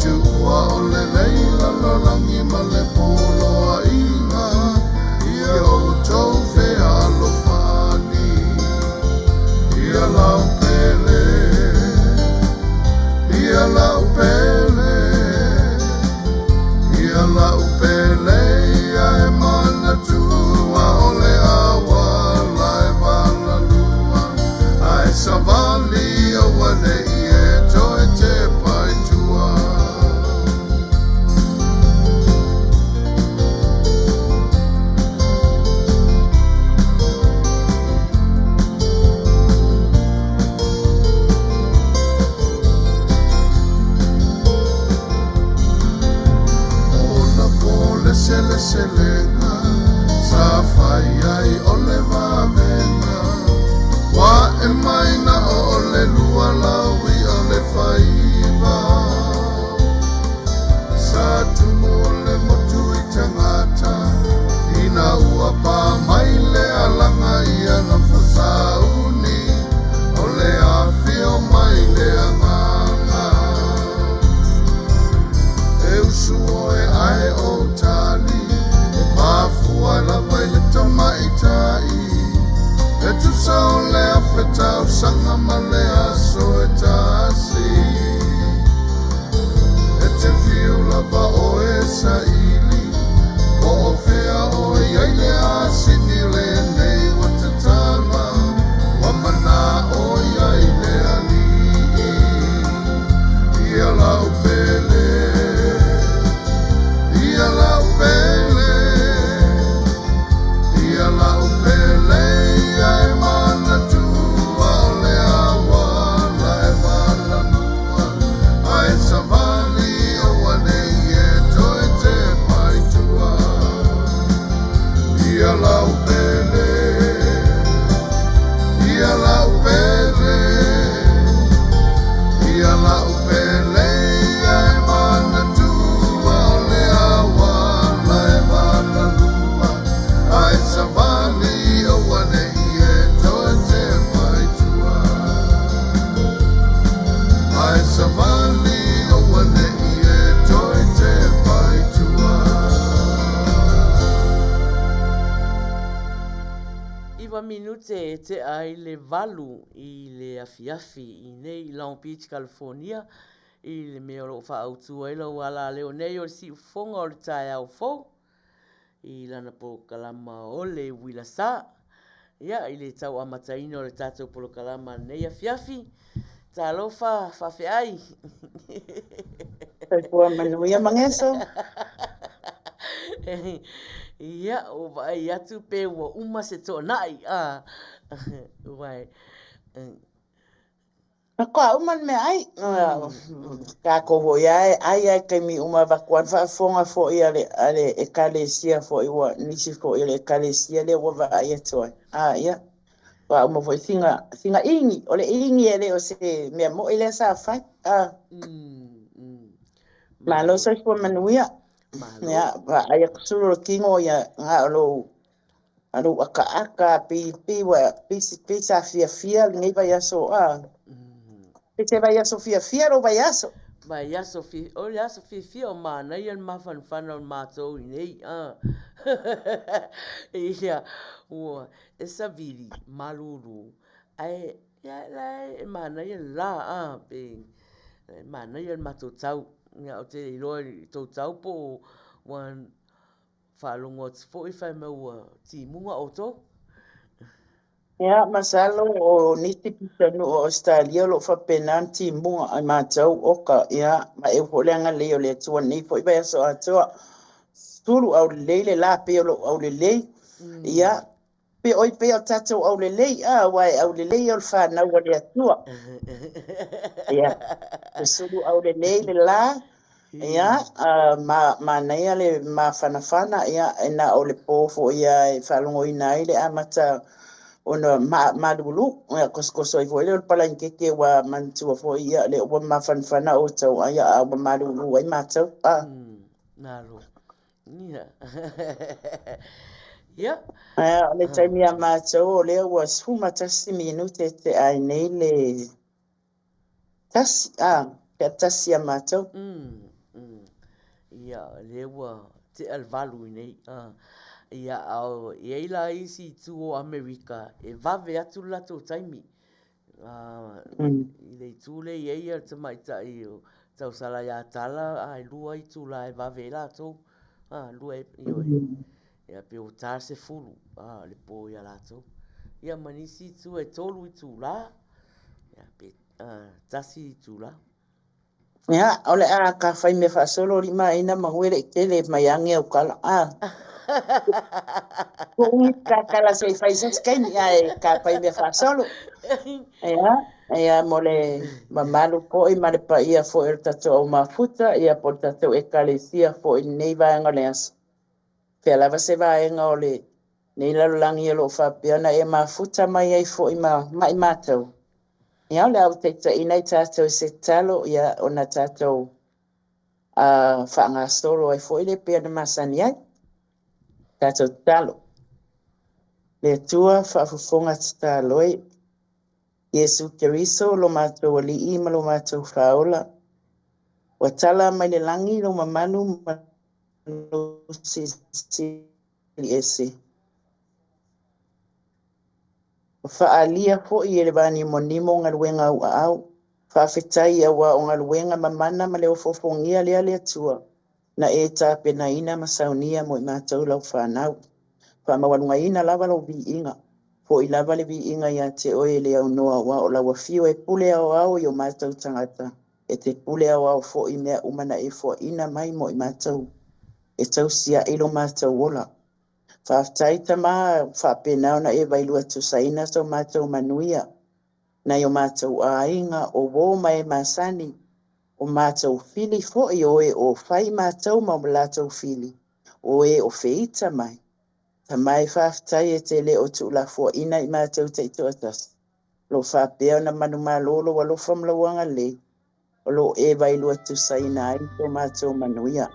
tua o lenei lalolagi ma le poloaiga, ia outou fealofani. Ia lau pele, ia lau pele, ia lau pele, ia e manatua o le auala e valalua, ae savali auane'i e toe tepa i tua. Ona po le seleselega sa fai ai o le vavega ua e mai na o le lualau i o le faiva sa tumu o le motu i tagata ina ua pa mai le alaga ia na fasauni o le afio mai le agaga e usu oe ae ou tali e mafua lava i le tamaitai e tusa o le afe tausaga ma le aso e tasi e te fiu lava oe saili po o fea oe ai le asini lenei ua tatala ua mana'o ai le alii ia lau pele ia lau pele ia lau pele ia e manatua o le auala e valalua ae savali auane'i e toe tepa i tua ia lau pele ia lau pele ia lau pele ia e manatua o le auala e valalua ae savali auane'i e toe tepa i tua ae savali auane'i e toe tepa i tua. Iwa minute e tea ai le valu i le afiafi i nei i Long Beach, California, i le mea o lo o faaautu ai lau alaleo nei o le siufofoga o le taeao fou i lana polokalama o le uila sa. Ia, i le tau amataina o le tatou polokalama lenei afiafi, talofa faafeai. Soifua manuia Mageso. Ia, ua vaai atu pe ua uma se toanai, a. Uae. Faatoa uma le meaai. Tatou foi lava e ai lava i taimi uma e avatu lava le faafofoga foi a le a le Ekalesia foi ua nisi foi o le Ekalesia lea ua vaai atu ai. A ia, faatoa uma foi sina sina igi. O le igi e le o se mea moi lea sa fai. A. Malo soifua manuia. Ia, vaai atu sulu o le tino ia na o lou a lou akaaka pei ua pei sa fiafia lenei vaiaso a. Pei se vaiaso fiafia lou vaiaso. Vaiaso fi, o le aso fiafia o manaia le mafanafana o matou i nei a. Ia, ua e savili malulu ae ia la e manaia le la a pe e manaia le matou tau. Ia ou te le iloa i tou tau po o ua Faalogo atu foi fai mai ua timuga outou. Ia, masalo o nisi pitonuu o Ausetalia o lo o faapena ona timuga ai matou, oka, ia, ma eu foi le agalelei o le Atua i lenei foi vaiaso atoa. Sulu aulelei le la pei o lou aulelei, ia, pe oi pei o tatou aulelei, a, aua e aulelei o le fanau a le Atua. Ia, susulu aulelei le la, ia, ma, manaia le mafanafana, ia, e na o le po foi lava e faalogoina ai le amata ona ma, malulu, ia, kosokoso ai foi lea o le palainitete ua manatua foi, ia, lea ua mafanafana outou, a ia, a ua malulu ai matou, a. Malo. Ia. Ia. Ae o le taimi ia matou o lea ua 11 minute tea ai nei le tasi, a, pe tasi ia matou. lea ua tea le 8 i nei. Ia, a i ai la isi itu o Amerika e vave atu le latou taimi. I le itu lea e i ai le tamaitai o tausala ia Tala, e 2 itula e vave ai latou. Lua, ioe. Ia pe ua ta le 10 le po ia latou. Ia ma nisi itu e 3 itula, ia pe 1 itula. Ia, o le a ka fai mea faasolo lima aina manu e le i tele mai age au tala. A. Ko ui ka tala se i fai se isi taimi ae ka fai mea faasolo. Ia, ia mo le mamalu foi ma le paia foi o le tatou au mafuta, ia po o le tatou ekalesia foi i lenei vaega o le aso. Fea lava se vaega o lenei lalolagi o lo o faapea ona e mafuta mai ai foi ma ma i matou. Ia, o le a ou taitaiina i tatou i se tatalo, ia, ona tatou faagasolo ai foi lea pei ona masani ai. Tatou tatalo. Le Atua faafofoga tatalo e. Iesu Keriso, lo matou Alii ma lo matou Faaola, ua tala mai le lagi lou mamalu ma lou silisili ese. Ua faaalia foi e le vanimonimo galuega au aao. Faafetai auā o galuega mamana ma le ofoofogia lea le Atua na e tapenaina ma saunia mo i matou lau fanau. Faamaualugaina lava lou viiga. Foi lava le viiga ia te oe e le aunoa auā o lau afio e pule aoao i o matou tagata, e te pule aoao foi i mea uma na e foaina mai mo i matou e tausia'i lo matou ola. Faafetai Tama, ua faapena ona e vailua tusaina so matou manuia nai o matou aiga, o uo ma e masani, o matou fili foi, o e o fai matou ma o latou fili, o e o feita mai. Tama e faafetai e te le o tuulafoaina i matou taitoatasi, o lo o faapea ona manumalo lou alofa ma lou agalelei, o lo o e vailua tusaina ai so matou manuia.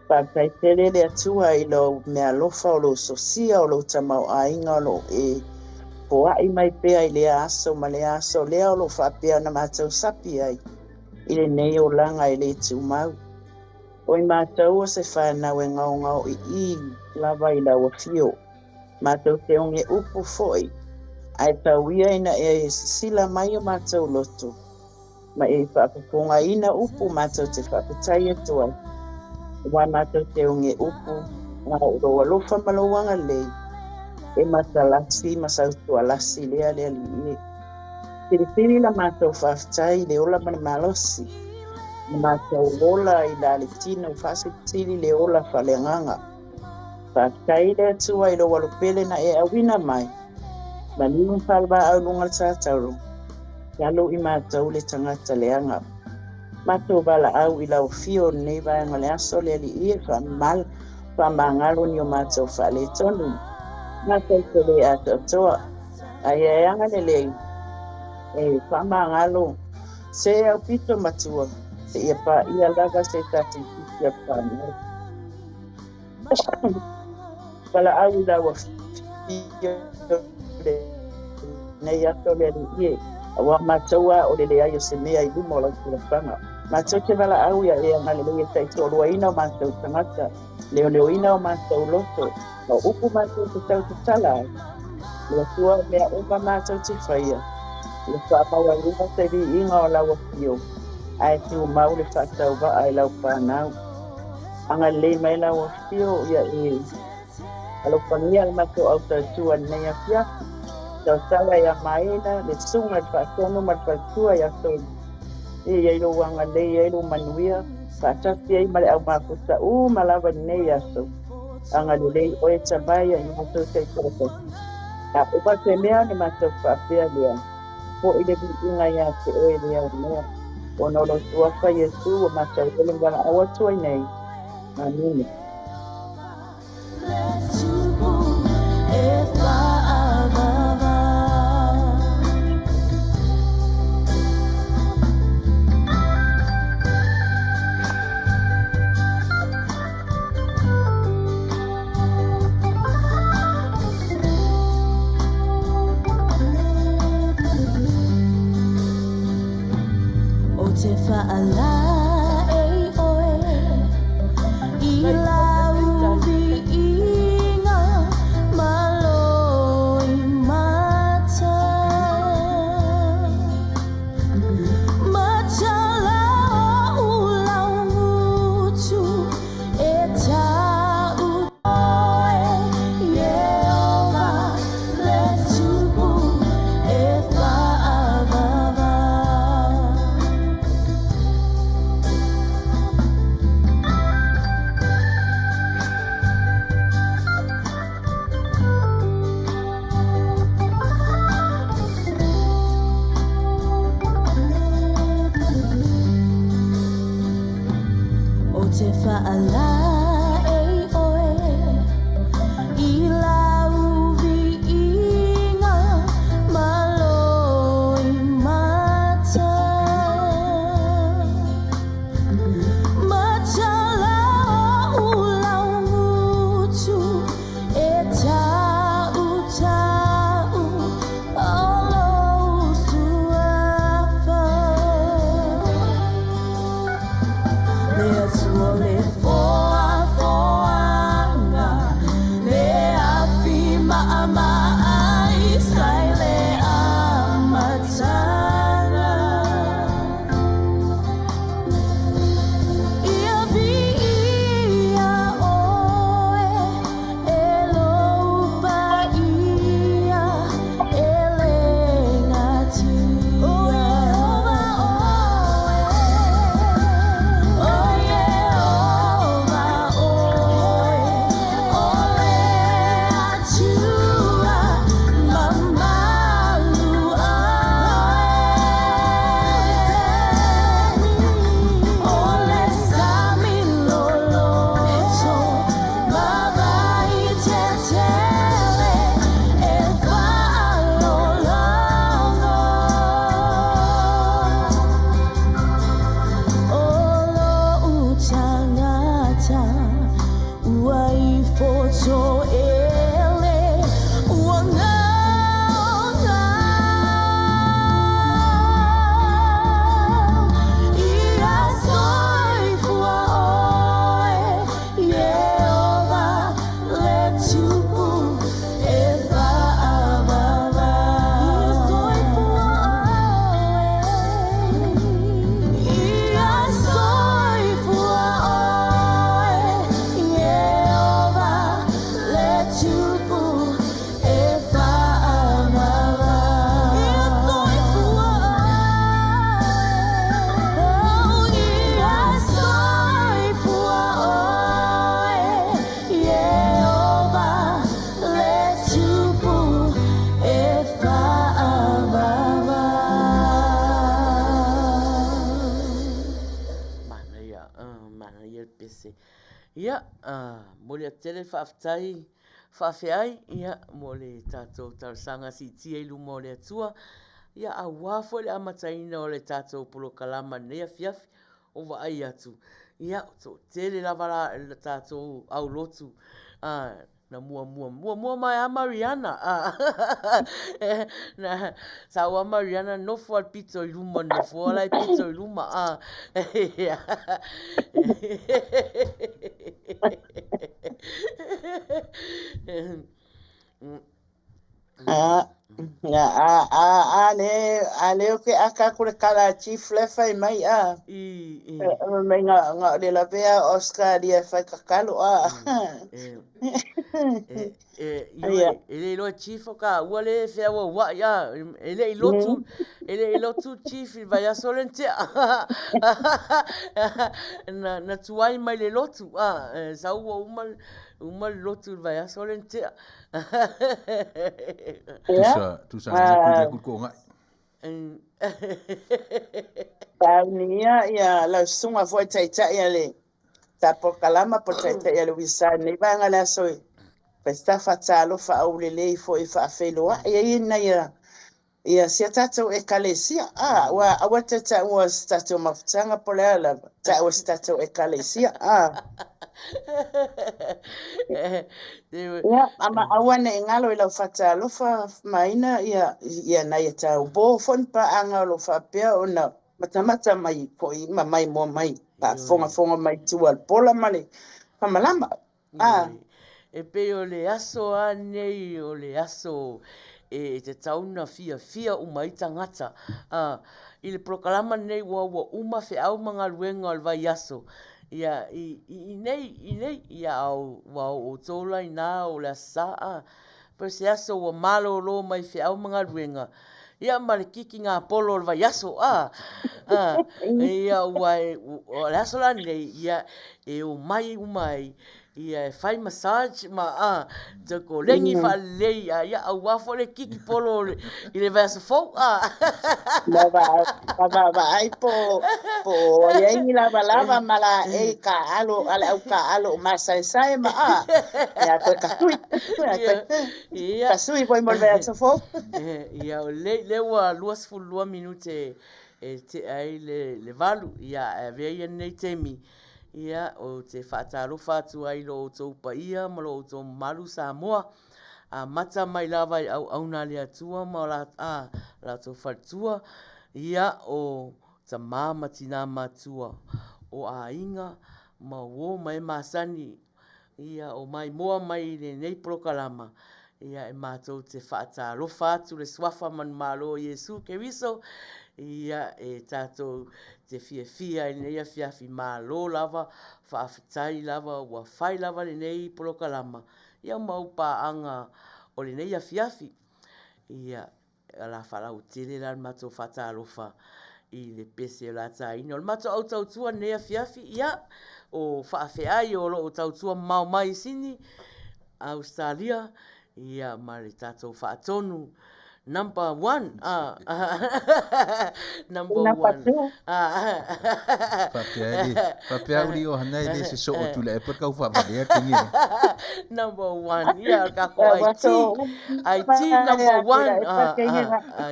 Faafetai tele le Atua i lou meaalofa o lou sosia o lou tamaoaiga o lo o e foai mai pea i lea aso ma lea aso lea o lo o faapea ona matou sapi ai i lenei olaga e le tumau. O i matou o se fanau e gaogaoi'i lava i lau afio. Matou te oge upu foi, ae tau ia ina e sisila mai o matou loto ma e faafofogaina upu matou te faafetai atu ai, aua matou te oge upu, a o lou alofa ma lou agalelei e matalasi ma sautualasi lea le Alii e. Filifili la matou faafetai i le ola ma le malosi, ma matou ola i la le tino faasilisili le ola faaleagaga. Faafetai le Atua i lou alopele na e auina mai, maliu ma falevaau luga le tatauro, lalo i matou le tagata leaga. Matou valaau i lau afio o lenei vaega o le aso le Alii e faamamalo, faamagalo ni o matou faaletonu. Matou te le atoatoa, ae ia e agalelei e faamagalo se aupito matua seia paia lava se tasi fiti o le fanau. Valaau i lau afio lenei aso le Alii e, auā matou a o le leai o se mea i luma o lau silafaga. Matou te valaau ia e agalelei e taitoaluaina o matou tagata, leoleoina o matou loto, ma o upu matou te tautatala ai. Le Atua o mea uma matou te faia, ia faamaualuga se viiga o lau afio, ae tumau le faatauvaa i lau fanau. Agalelei mai lau afio ia e alofagia le matou au tautua i lenei afiafi. Tautala ia Maena, le susuga i le faatonu ma le faletua ia Soli. E i ai lou agalelei, e i ai lou manuia, faatasi ai ma le au mafuta uma lava i lenei aso. Agalelei oe Tama ia i matou taitoatasi. A uma se mea ona matou faapea lea, foi le viiga ia te oe le aunoa. Ona o lou Suafa Iesu ua matou ole valaau atu ai nei. Amene. O te whaalaei oe i te faalaei oe i lau viiga ma loimata. Matala o lau ngutu e tautau o lou suafa. Le Atua le foafoaga, le afi maʻamaʻai sai le amataga. Ia viia oe e lou paia e le natia. O Iehova oe, o Iehova oe, o le Atua mamalu oe. O le sami loloto ma vai tetele e faalologo. O lou tagata ua ifo toele ua gaogao. Ia soifua oe, Ieova, le Tupu e faavavau. Ia soifua oe, Ia soifua oe, Ieova, le Tupu e faavavau. Ia soifua oe, oh, ia soifua oe, Ieova, le Tupu e faavavau. Manaia, manaia le pese. Ia, momoli atu tele le faafetai faafeai, ia, mo le tatou talosaga siitia i luma o le Atua, ia, aua foi le amataina o le tatou polokalama i lenei afiafi, o vaai atu, ia, toatele lava la tatou aulotu, na muamua, muamua mai lava Mariana, na sau lava Mariana nofo lava i le pito i luma o le nofoa la e pito i luma. A, a, a, a le, a le o ke aka aku le kala a Chief le fai mai a. I, i. Mai nga, nga o le lavea o Australia e fai kakalo a. E, e, e, ioe, e le iloa e Chief o ka ua le feauaua'i a, e le i lotu, e le i lotu Chief i le vaiaso lea na tea. Na, na tuai mai le lotu a, e sau ua uma, uma le lotu i le vaiaso lea na tea. Tusa, tusa le ku le ku ko ngai. Saunia ia lau susuga foi taitai a le tapolkalama po taitai a le wisa nei vaega le aso e fai faatalofa aulelei foi faafeiloai ai nai a ia sia tatou ekalesia. A ua aua te taua se tatou mafutaga po le a lava taua se tatou ekalesia. A ia ama aua ne i galo i lau faatalofa maina ia ia nai e tau po foi ni paaga o lo faapea ona matamata mai foi ma mai moa mai faafogafoga mai tua le pola ma le famalama. A E pei o le aso lava lenei o le aso e tatau ona fiafia uma ai tagata. A, i le polokalama lenei ua ua uma feau ma galuega o le vaiaso. Ia, i, i nei, i nei, ia, a ua o outou la inā o le Aso Sa, a, pei o se aso ua malolo mai feau ma galuega, ia ma le kikigapolo o le vaiaso, a, a, ia, ua e, o le aso la lenei, ia, e omai uma ai. Ia e fai massage ma a toe kolegi faalelei a ia aua foi le kiki polo i le vaiaso fou a. Ma vaavaai po o i ai ni lavalava ma laei taaalo a le au taaalo o masaesae ma a. Ia toe tasui. Ia. Tasui foi mo le vaiaso fou. Ia o lelei lea ua 22 minute e tea ai le 8. Ia ae avea ia lenei taimi Ia, ou te faatalofa atu ai i lo outou paia ma lo outou mamalu Samoa, amata mai lava i auauna a le Atua ma a latou faletua, ia, o tama ma tina matua, o aiga ma uo ma e masani, ia, o maimoa mai i lenei polokalama, ia, e matou te faatalofa atu i le Suafa manumalo o Iesu Keriso, ia, e tatou te fiafia ai i lenei afiafi. Malo lava, faafetai lava ua fai lava lenei polokalama, ia ma ou paaga o lenei afiafi. Ia, O le a faalauaitele la le matou faatalofa i le pese o le a taina. O le matou au tautua i lenei afiafi, ia, o faafeai o lo o tautua mamao mai i Sini, Ausetalia, ia ma le tatou faatonu number one, number one. Faapea e, faapea au li o hana e le se soo atu le Apple kau faavalea kengi le. Number one, ia, o le tatou IT, IT number one,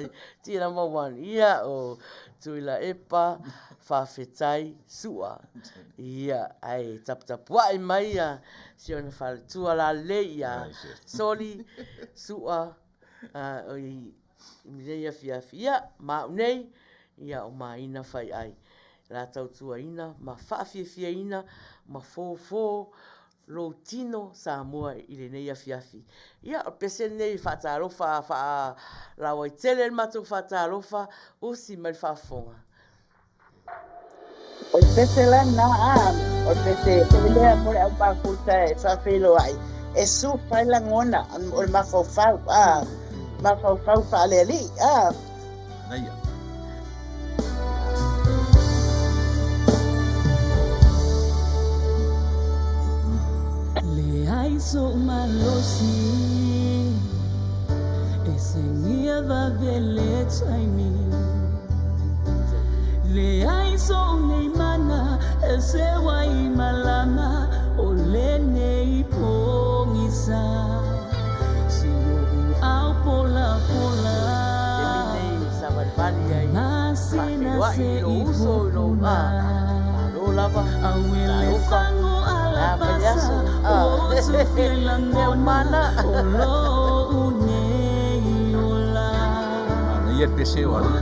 IT number one, ia, o Tuilaepa, faafetai Su'a, ia, ae taputapuai mai ia si ona faletua lalelei ia Soli, Su'a, i lenei afiafi, ia, ma au nei, ia, o Maina Faiai, la tautuaina ma faafiafiaina ma fofo lou tino Samoa i lenei afiafi. Ia, o le pese lenei e faatalofa faalauaitele le matou faatalofa, usi mai le faafofoga. O le pese la lena a, o le pese foi lea mo le au mafuta e faafeiloai, e sufa ai lagona o le mafaufau a, mafaufau faale-alii a. Manaia. Leai so'u malosi e segia vave le taimi Leai so'u nei mana e seua i malama o lenei pogisa Si o'u ao polapola Taimi lenei e savalivali ai Masina faafeiloai se i lou i uso i lou pupuna malo lava Auele talofa fago a mai le alapasa aso O tufia i mea lagona mana O lo'u nei ola Manaia le pese o Hana.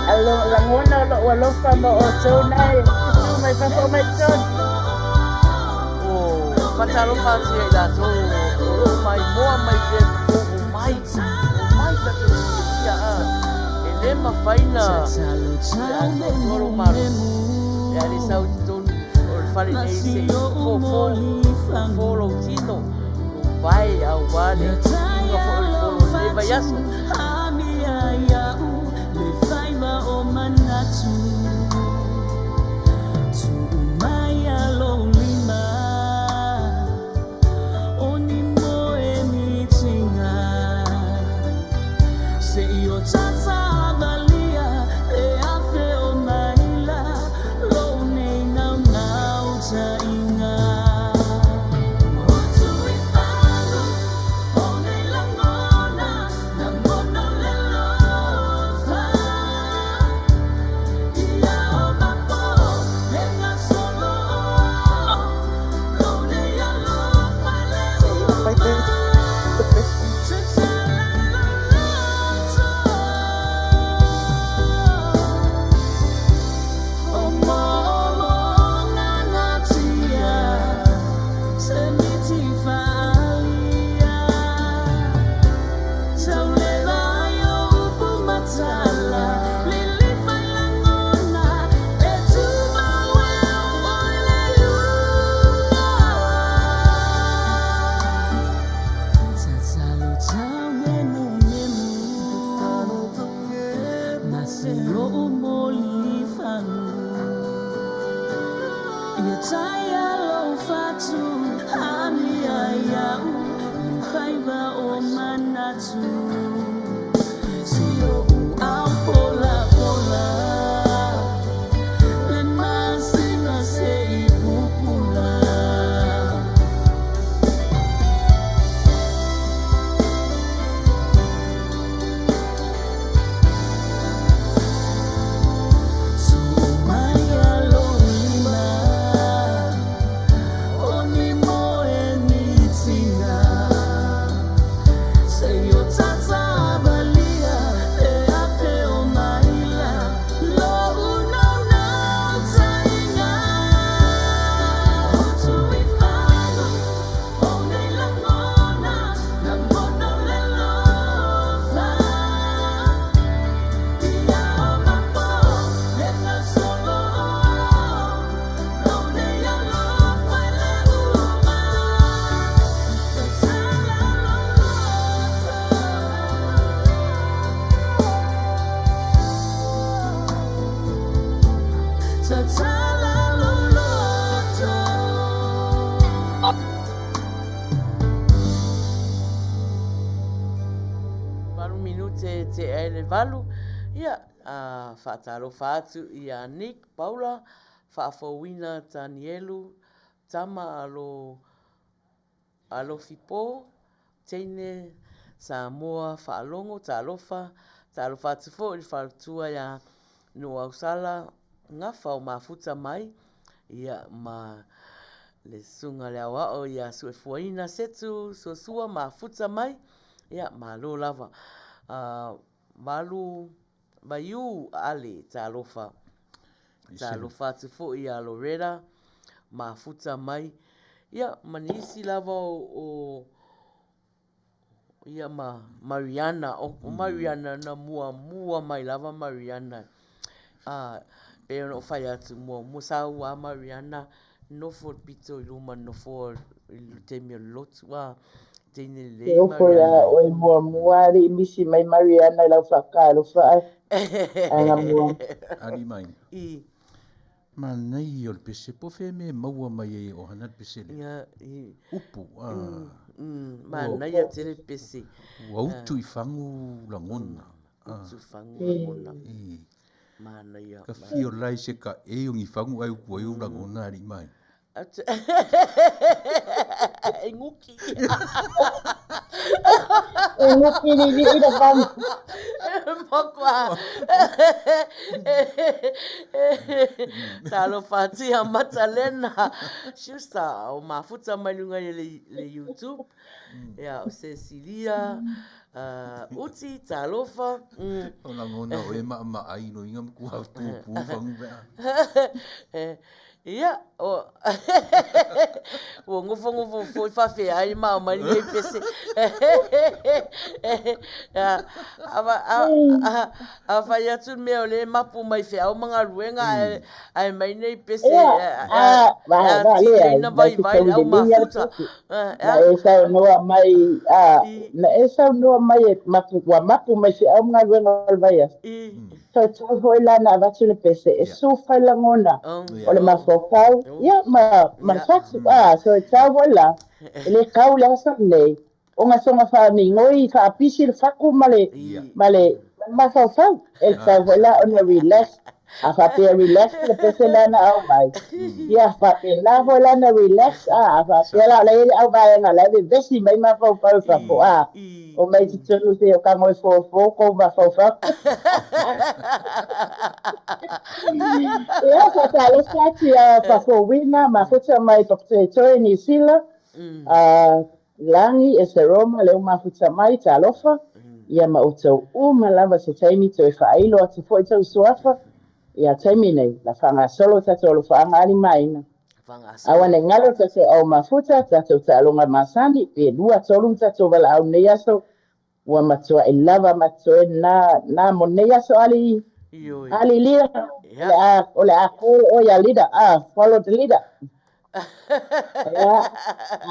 Alo, lagona o lo'u alofa ma outou nae, susu mai fafo mai totonu. O faatalofa atu ia i latou o lo o maimoa mai pea i totonu, omai, omai tatou te fiafia a. E le mafai na le atoatoa lou malosi pe a le sau i totonu o le fale nei se i fofo, fofo lou tino, lou vae aua le kikiina foi o le polo i lenei vaiaso. Fai pe. Ia taia lou fatu amia ia'u I faiva o manatu Si o'u ao polapola Le masina se'i pupula. Valu minute e tea ai le valu, ia, faatalofa atu ia Nick Paula, faafouina Tanielu, tama a lo Alofi Po, teine Samoa faalogo, talofa, talofa atu foi i le faletua ia Nuuausala Gafa o mafuta mai, ia ma le susuga le aoao ia Suefuaina Setu Suasua mafuta mai, ia malo lava. Valu Vaiū Ale talofa. Talofa atu foi ia Loretta mafuta mai, ia ma nisi lava o Ia ma Mariana, o Mariana na muamua mai lava Mariana. A, pei ona ou fai atu, muamua sau lava Mariana nofo i le pito i luma o le nofoa i le taimi o le lotu, a, teine lelei Te ofo ia Mariana. oe muamua alii misi mai Mariana i lau faatalofa ae, ae na mua. Alii mai. I. Manaia o le pese, po o fea mea e maua mai ai e ohana le pese lea? Ia, i. Upu, a. Manaia tele le pese. Ua utu i fagu lagona. Utu i fagu lagona. Manaia. Ka fio lai se ka e o ni fagu ai upu ai o lagona alii mai. E nguki. E nguki lili'i le fagu. Makoa. Talofa atu ia Matalena Schuster o mafuta mai luga i le YouTube. Ia, o Cecilia Uti, talofa. O lagona o e maʻamaʻai loiga ma kua pupu fagu pe a. Ia, o, ua nofonofo foi faafeai ma aumai lenei pese. A fai atu le mea o lea e mapu mai feau ma galuega ae aumai nei pese e atili ai vaivai le au mafuta. Na e saunoa mai, a, na e saunoa mai e mapu, ua mapu mai feau ma galuega o le vaiaso. Toe tau foi la na avatu le pese e sufa i lagona o le mafaufau, ia, ma, ma le fatu. A, toe tau foi la, e le kau le aso lenei, o gasoga faamigoi faapisi le faku ma le, ma le mafaufau. E tatau foi la ona relax. A faapea relax le pese lea na aumai, ia faapena foi la na relax, a, a faapea la o la e i ai le auvaega o la e vevesi mai mafaufau i fafo, a, Omai i totonu se o kagoe fofo kou mafaufau. Ia, faatalofa atu ia Fafouina, mafuta mai Papatoetoe, Niu Sila, Lagi, Eseroma, lea ua mafuta mai, talofa. Ia ma outou uma lava se taimi toe faailo atu foi tou suafa, ia taimi nei, la faagasolo tatou alofaaga alimaina. Aua ne i galo tatou ao mafuta, tatou taaloga masani, pe lua tolu tatou valaau nei aso, ua matuai lava ma totoe na, na mo nei aso alii, alii leader, o le a, o le a call oe ia leader, ah, follow the leader. Ia,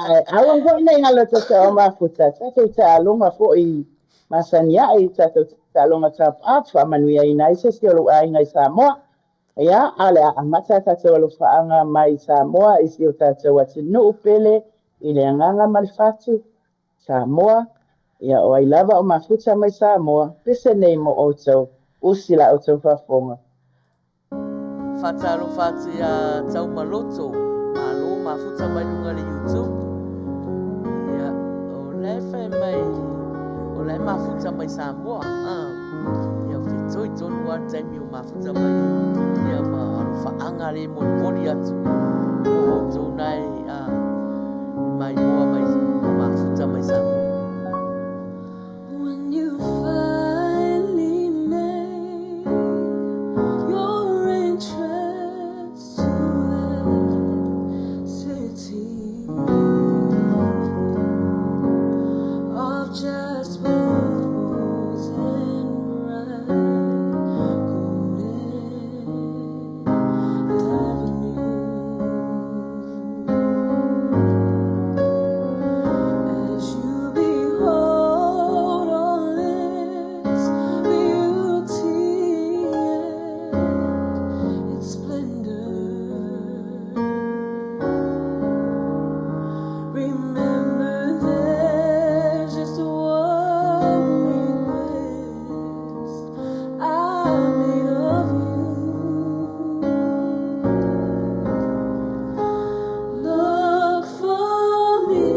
ae aua foi ne i galo tatou ao mafuta, tatou taaloga foi masani ae i tatou taaloga top up, faamanuiaina ai se isi o lou aiga i Samoa. Ia, a o le a amata a tatou alofaaga mai Samoa i si o tatou atunuu pele i le agaga ma le fatu. Samoa, ia o ai lava o mafuta mai Samoa, pese nei mo outou, usi la outou faafofoga. Faatalofa atu ia Taumaloto, malo mafuta mai luga le YouTube. Ia, o la e fai mai, o la e mafuta mai Samoa. Ah, ia fetoi tonu lava le taimi o mafuta mai ai. Ia ma alofaaga le molimoli atu mo outou na e ah, maimoa mai ma mafuta mai Samoa. When you finally make your entrance to the city of jasper walls and bright golden avenue. As you behold all its beauty and its splendor, remember there's just one request I made of you. Look for me,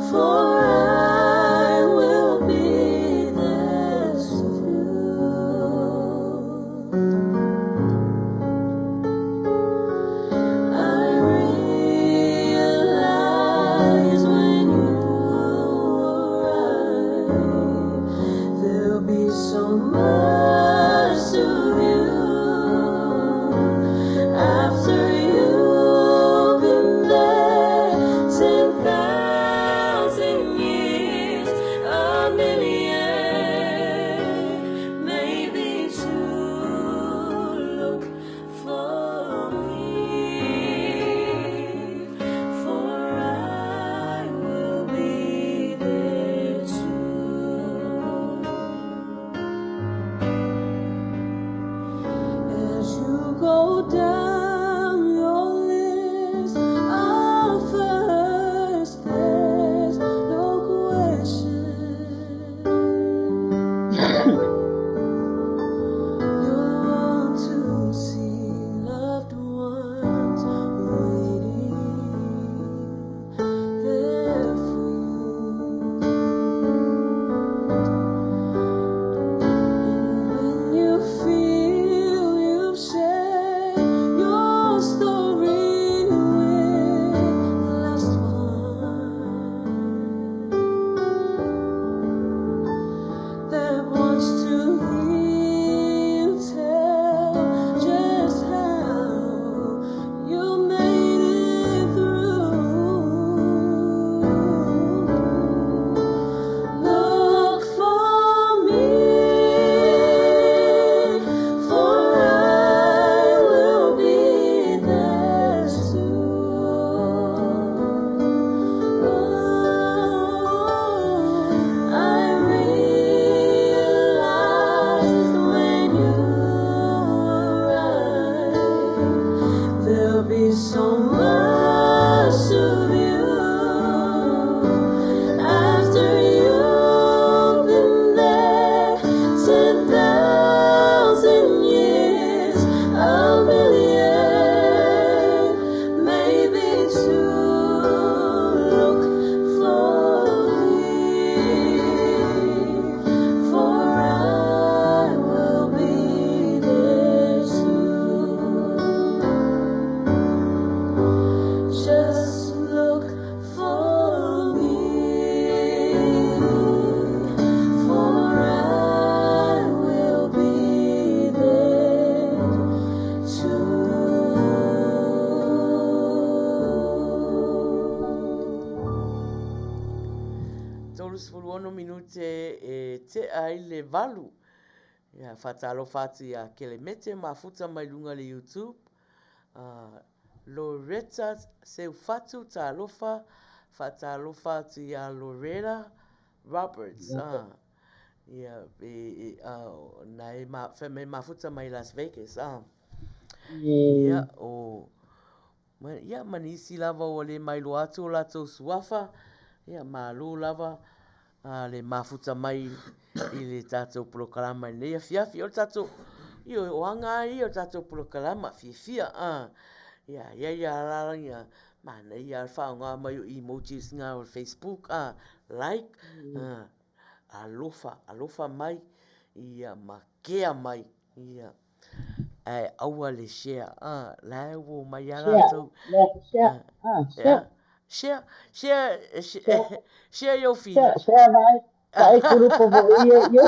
for I will be there soon. I realize when you arrive, there'll be so much to view. After you've been there 10,000 years, a million, maybe two. Look for me, for I will be there too. As you go down your list of first, there's no question. You'll want to see loved ones waiting there for you. And when you feel you've shared your story with the last one that wants to hear you tell just how you made it through. Look for me, for I will be there soon. I realize when you arrive, there'll be so much to view. After you've been there 10,000 years, a million, maybe two. Look for me, for I will be there too. Just look for me, for I will be there too. 36 minute e tea ai le valu. Ia, faatalofa atu ia Kelemete mafuta mai luga le YouTube. Uh, Loretta Seufatu talofa, faatalofa atu ia Loretta Roberts. Uh, Ia, e, a, na e ma, fai mai mafuta mai Las Vegas, a. Ia, o, ma, ia, ma nisi lava ua le mailoa atu o latou suafa, ia, malo lava a, le mafuta mai i le tatou polokalama i lenei afiafi. O le tatou, ioe, o aga lava ia o le tatou polokalama, fiafia, a. Ia, i ai lava la ia, manaia lava le faaaoga mai o emojis na o le Facebook, a, like, a. Alofa, alofa mai, ia ma kea mai, ia. Ae aua le share, a, la e ua omai lava latou. Share, share, share. Share, share, share, share your feed. Share, share vai. Vaai kulupu mo ia, ia.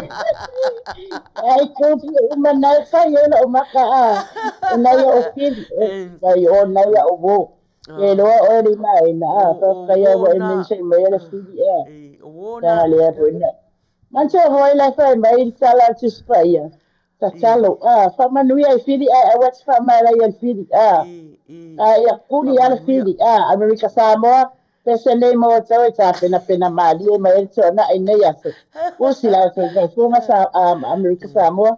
Vaai kulupu uma nai fai e loo maka a. O nai o pili, vai o nai o wo. Ke iloa oe le maina a, faafetai lava ua e mention maia le fili ea. Leaga lea foi na. Manatua foi la e fai mai le tala a le Tusi Paia, tatalo, a, faamanuia i fili ae aua e te faamaelaia i le fili, a. A ia kuli lava le fili, a. Amerika Samoa, pese nei mo outou e tapenapena malie mai ai le tuanai i lenei aso. Usi la outou faafofoga sa, Amerika Samoa.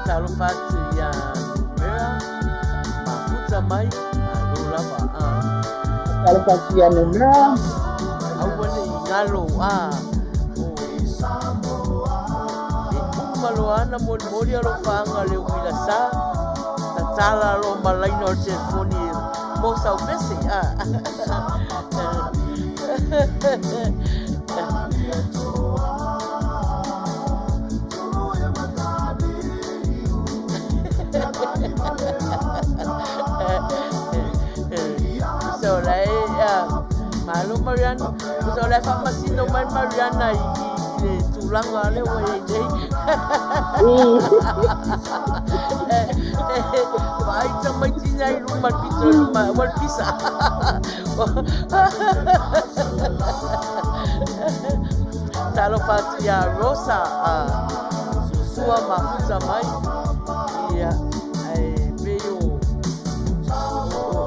Talofa atu iā Numera, mafuta mai, malo lava a. Talofa atu iā Numera. Aua ne i galo a. O e uma loa ana molimoli alofaaga leo uila sa. Tatala loa ma laina o le telefoni mo sau pese a. So la e malo Mariana. So la e faamasino mai Mariana i le tulaga lea ua i ai nei. Vaai tamaiti nei i luma le pito i luma ua le pisa. Talofa atu iā Rosa a sua mafuta mai. Ia, ae pei o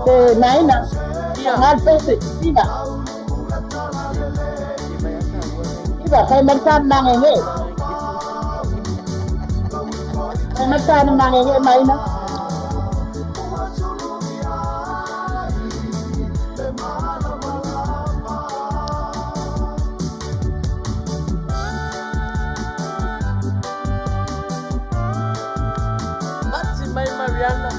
Te maina, Ia. Ngal pese, iva. Iva, fai mai sa mangenge. Fai mai sa mangenge maina. Mati mai Mariana.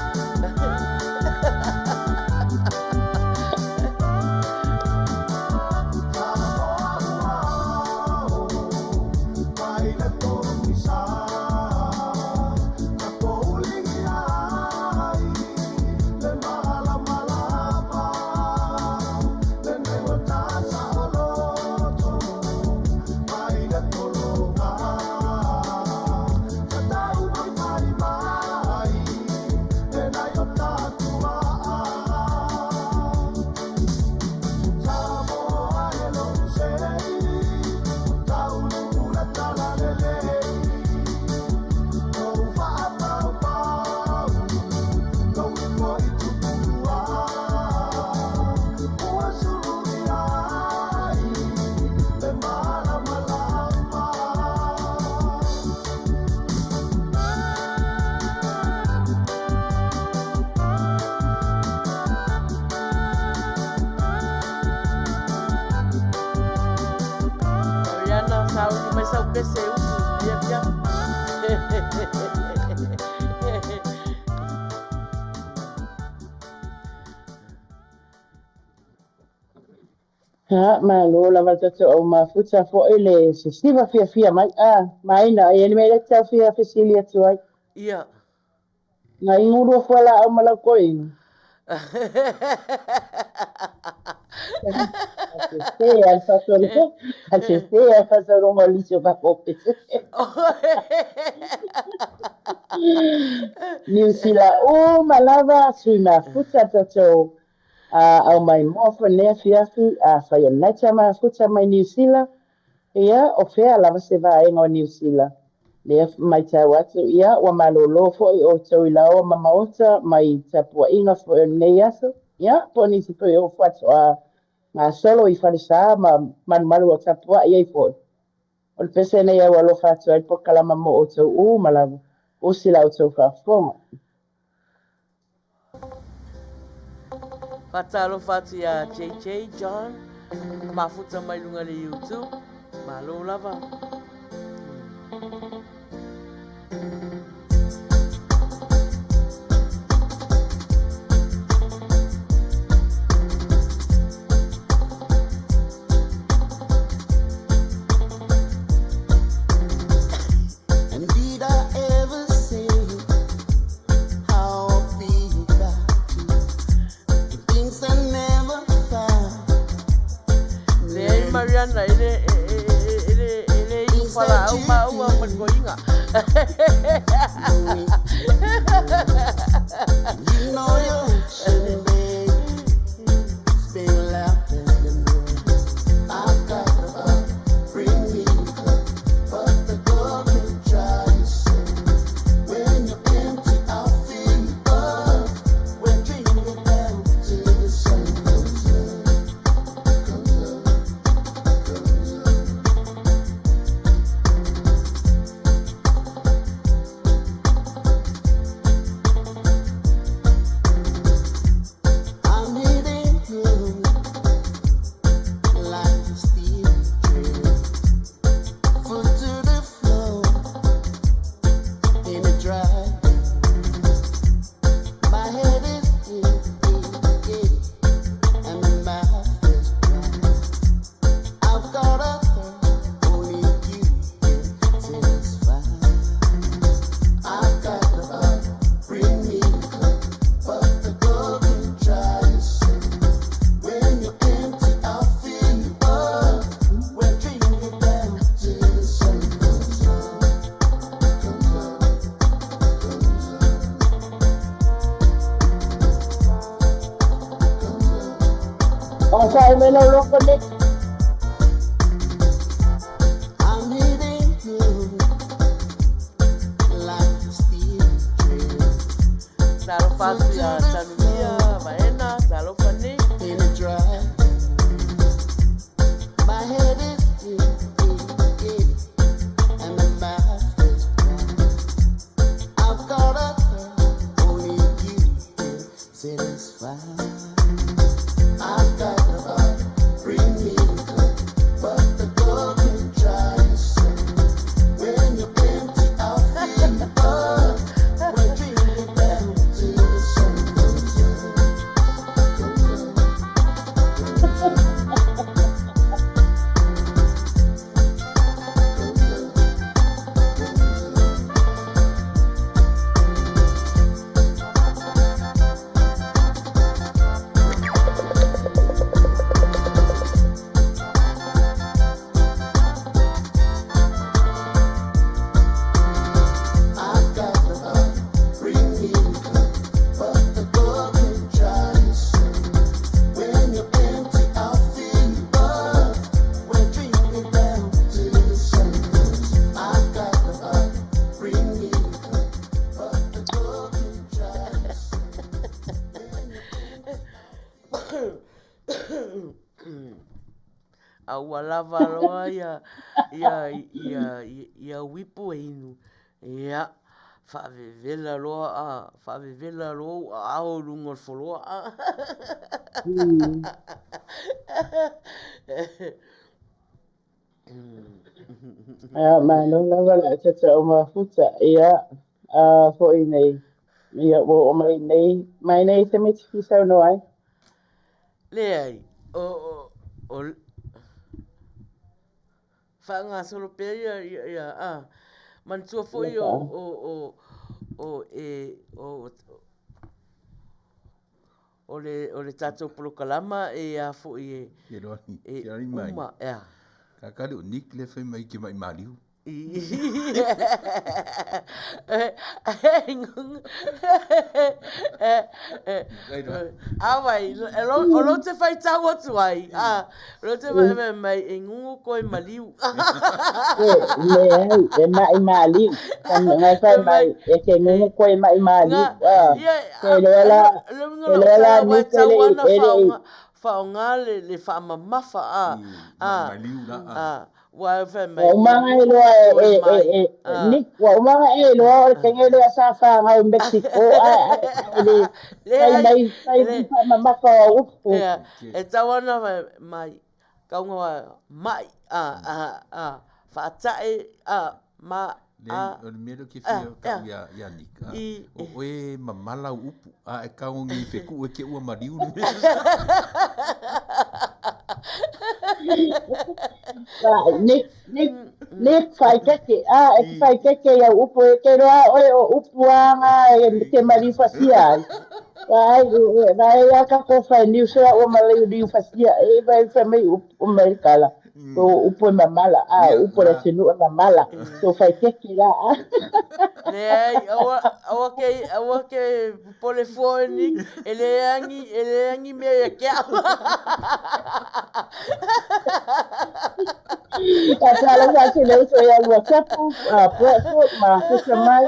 Mariana, sauni mai sau pese e upu i lenei afiafi. Ha, malo lava le tatou au mafuta foi le sesiva fiafia mai. A, maina, e i ai le mea lea e te tau fia fesili atu ai. Ia. Na inu lua fualaau ma lau toeaina. Sese a le faasologa, a sese a le faasologa o nisi o tatou pese. Niu Sila uma lava, sui mafuta tatou au maimoa foi lenei afiafi, afai o lena e te mafuta mai Niu Sila, Ia, o fea lava se vaega o Niu Sila? Lea matau atu, ia, ua malōlō foi outou i laoa ma maota mai tapuaiga foi o lenei aso. Ia, po o nisi foi o faatoa gasolo i falesa ma malumalu o tapuai ai foi. O le pese nei a ua alofa atu ai le polokalama mo outou uma lava, usi la outou faafofoga. Faatalofa atu ia JJ John, mafuta mai luga i le YouTube. Malo lava. And did I ever say how I feel about you? The things I never found. Leai Mariana, e le, e, e, e, e le, e le inu Things that falaau you maua ma le do. koiga. No need to You know your action, babe. It's been louder than words. I've got the bottle, bring me a cup, but the door can dry yourself. When you're empty, I'll fill you up. We're drinking down till the sun comes up, comes up, comes up. I'm hitting you like a steel train, foot to the floor in a dry. My head is aching and my mouth is dry. I've got a thirst only you can satisfy. I've got the bottle, bring me a cup, but the door can dry yourself. When you're empty, I'll fill you up. We're drinking down till the sun comes up, comes up, comes up, comes up. Onosai mai lau logo Nick. I'm hitting you like a steel train, Talofa foot atu to ia the Tanumia, floor Vaena, talofa Nick. in a dry. My head is aching and my mouth is dry. I've got a thirst only you can satisfy. I've got the bottle, bring me a cup, but the door can dry yourself. When you're empty, I'll fill you up. We're drinking down till the sun comes up, comes up, comes up, comes up, comes up. I've got the bottle, bring me a cup, but the door can dry yourself. When you're empty, I'll fill you up. We're drinking down till the sun comes. I've got the bottle, bring me a cup, but the door can dry yourself. A ua lava loa ia, ia, ia, ia uipu e inu. Ia, faavevela loa, a, faavevela loa ou aao i luga o le foloa. Ia, malo lava le tatau mafuta. Ia, a foi nei. Ia, ua oo mai nei, mai nei se mea e te fia saunoa ai. Leai, o, o, o, faagasolo pea ia, ia, ia, a. Manatua foi o, o, o, o, e, o, o le, o le tatou polokalama e a foi e, Ke loa ni, e ke loa ni mai. uma, ea. Kakali o Nick le fai mai ke mai maliu. Awai, o lou te faitau atu ai, a, o lou te fai mai, e ngungu koe maliu. Leai, e ma'i maliu. Ngai fai mai, e ke ngungu koe ma'i maliu. Ke loa la, ke loa la ni ke le e le Whaonga le whaamamafa, a, a, a, Ua fai mai. Ua uma e iloa e, e, e, e, Nick, ua uma e iloa o le kenge lea sa whangai i Mexico, a, a, a, le, fai mai, fai mai whaamamafa o upu. Ia, e tau ana mai, kaunga mai, a, a, a, whaatae, a, ma, a. O le mea lea ou te fia tau ia, ia Nick, a, o oe mamala au upu, a e tagogi i feku e te ua maliu le mea. Nick, Nick, Nick, whaikeke, a, e te whaikeke i au upu, e te roa oe o upu a ngā e te maliu whasia ai. Vai, vai a ka ko whai niu sera o maliu niu whasia, e vai whai mai upu mai kala. O upu e mamala, a upu le tunu e mamala. So whaikeke la, a. Leai, aua, aua ke, aua ke popole fua oe Nick, e leai e leai mea ia ke au. Ka talofa atu i le uso ia Lua Tapu, a Bradford ma Kusa mai.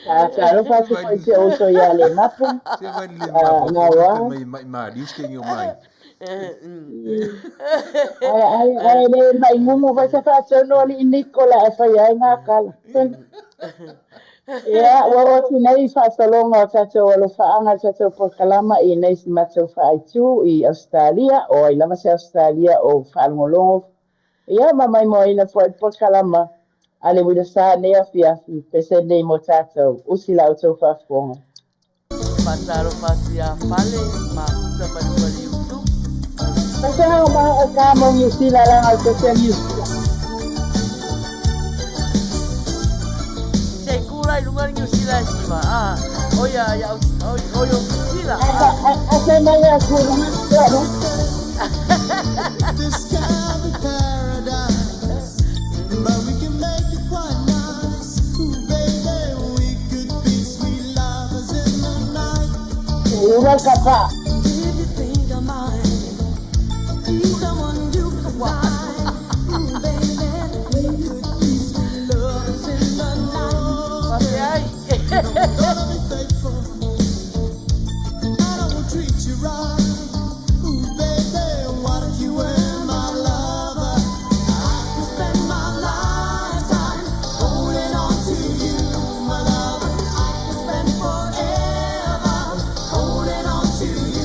Ka talofa atu foi i si ou uso ia Lemapu. Se vai le mafa fua mai mai maliu se kengi o mai. Ai ai ai le mai ngungu foi se faatonu alii Nick o le a e faia ai ngā kala. Ia, ua oo atu nei i faasologa o tatou alofaaga le tatou polokalama i nei si matou faaitū i Ausetalia, o ai lava se Ausetalia o faalogologo, ia ma maimoaina foi le polokalama a le Uila Sa nei afiafi, pese nei mo tatou, usi la outou faafofoga. Faatalofa atu ia Fale, mafuta mai luga i le YouTube. Pese hao mai o ka mo Niu Sila langa o pese Niu Sila. Se i kū la i luga le Niu Sila e siva, ah, o ia, ia, o, o ia o Niu Sila. Ah. A se mai a ku lunga tua no. This can't be paradise, but we can make it quite nice. Ooh, baby, we could be sweet lovers in the night. Ua ka pa. If you think I'm mine, be someone you can find. Ooh, baby, we could be sweet lovers in the night. Faafeai. I'm gonna be faithful, and I will treat you right. Ooh, baby, what if you were my lover? I could spend my lifetime holding on to you, my lover. I could spend forever holding on to you.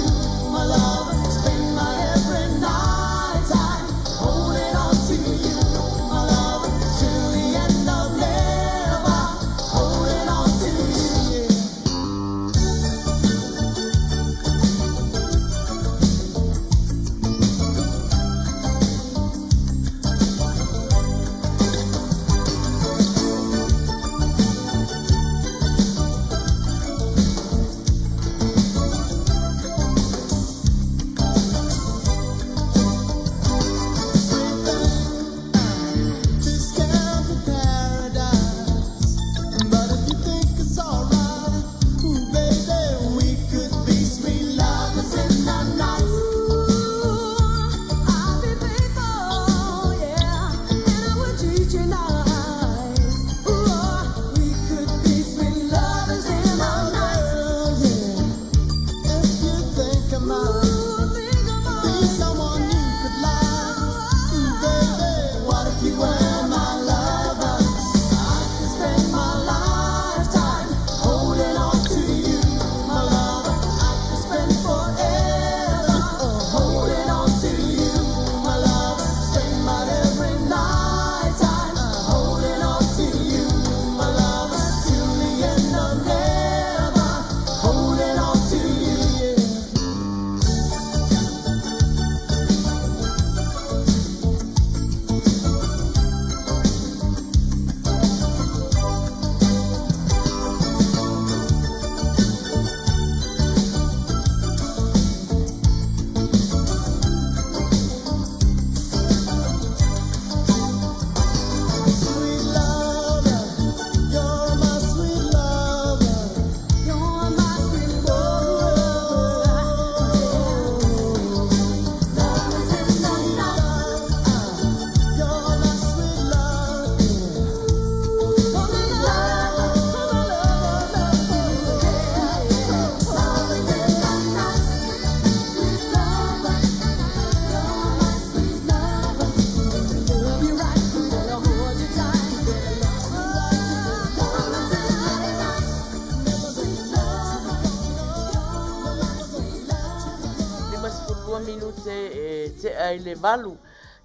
12 minute e tea i le 8.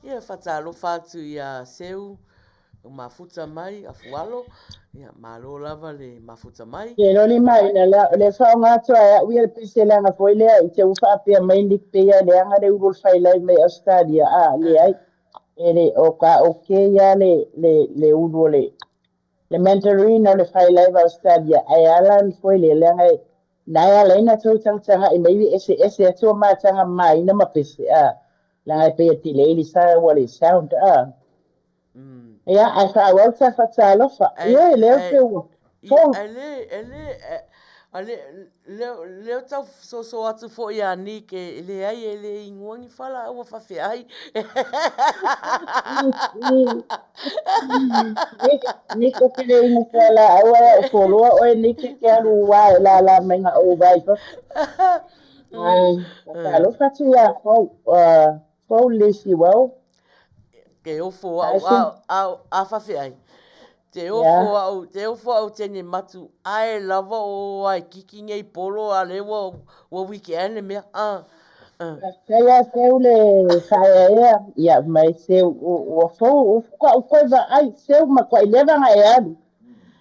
Ia, faatalofa atu ia Seu, o mafuta mai, Afualo. Ia, malo lava le mafuta mai. Ke loli mai na la le faaaoga atu ai au ia le pese leaga foi lea i te ua faapea mai Nick pei leaga le ulu o le failai mai Australia a leai e le o ka okay ia le ulu o le mandarin o le failai va Australia ai ala foi le leaga na e ala ina tou tagataga i mai ese ese atu o mataga maina ma pese a leaga e pei e delay le sa ua le sound a. Ia, ae faaauau ta faatalofa. Ia, lea ou te ua fou. Ai le, e le, a le, leo, leo tau soso atu foi ia Nick e leai e le igoa ni fala ua faafeai. Nick, Nick o te le inu fala aua e au foloa oe Nick e ke alu wā e lala mai ngā o vai pa. Ai, faatalofa atu ia fou, fou le si wau. Ke ofo au, a, a, a faafeai. Te ofo au, te ofo au tene matu, ae lava o ai kiki nei polo a le ua, ua weekend le mea. Ah, ah. Faafetai ia Seu le faaeaea, ia mai Seu, ua fou, ua kau koe vaai, Seu matuai leva na e alu.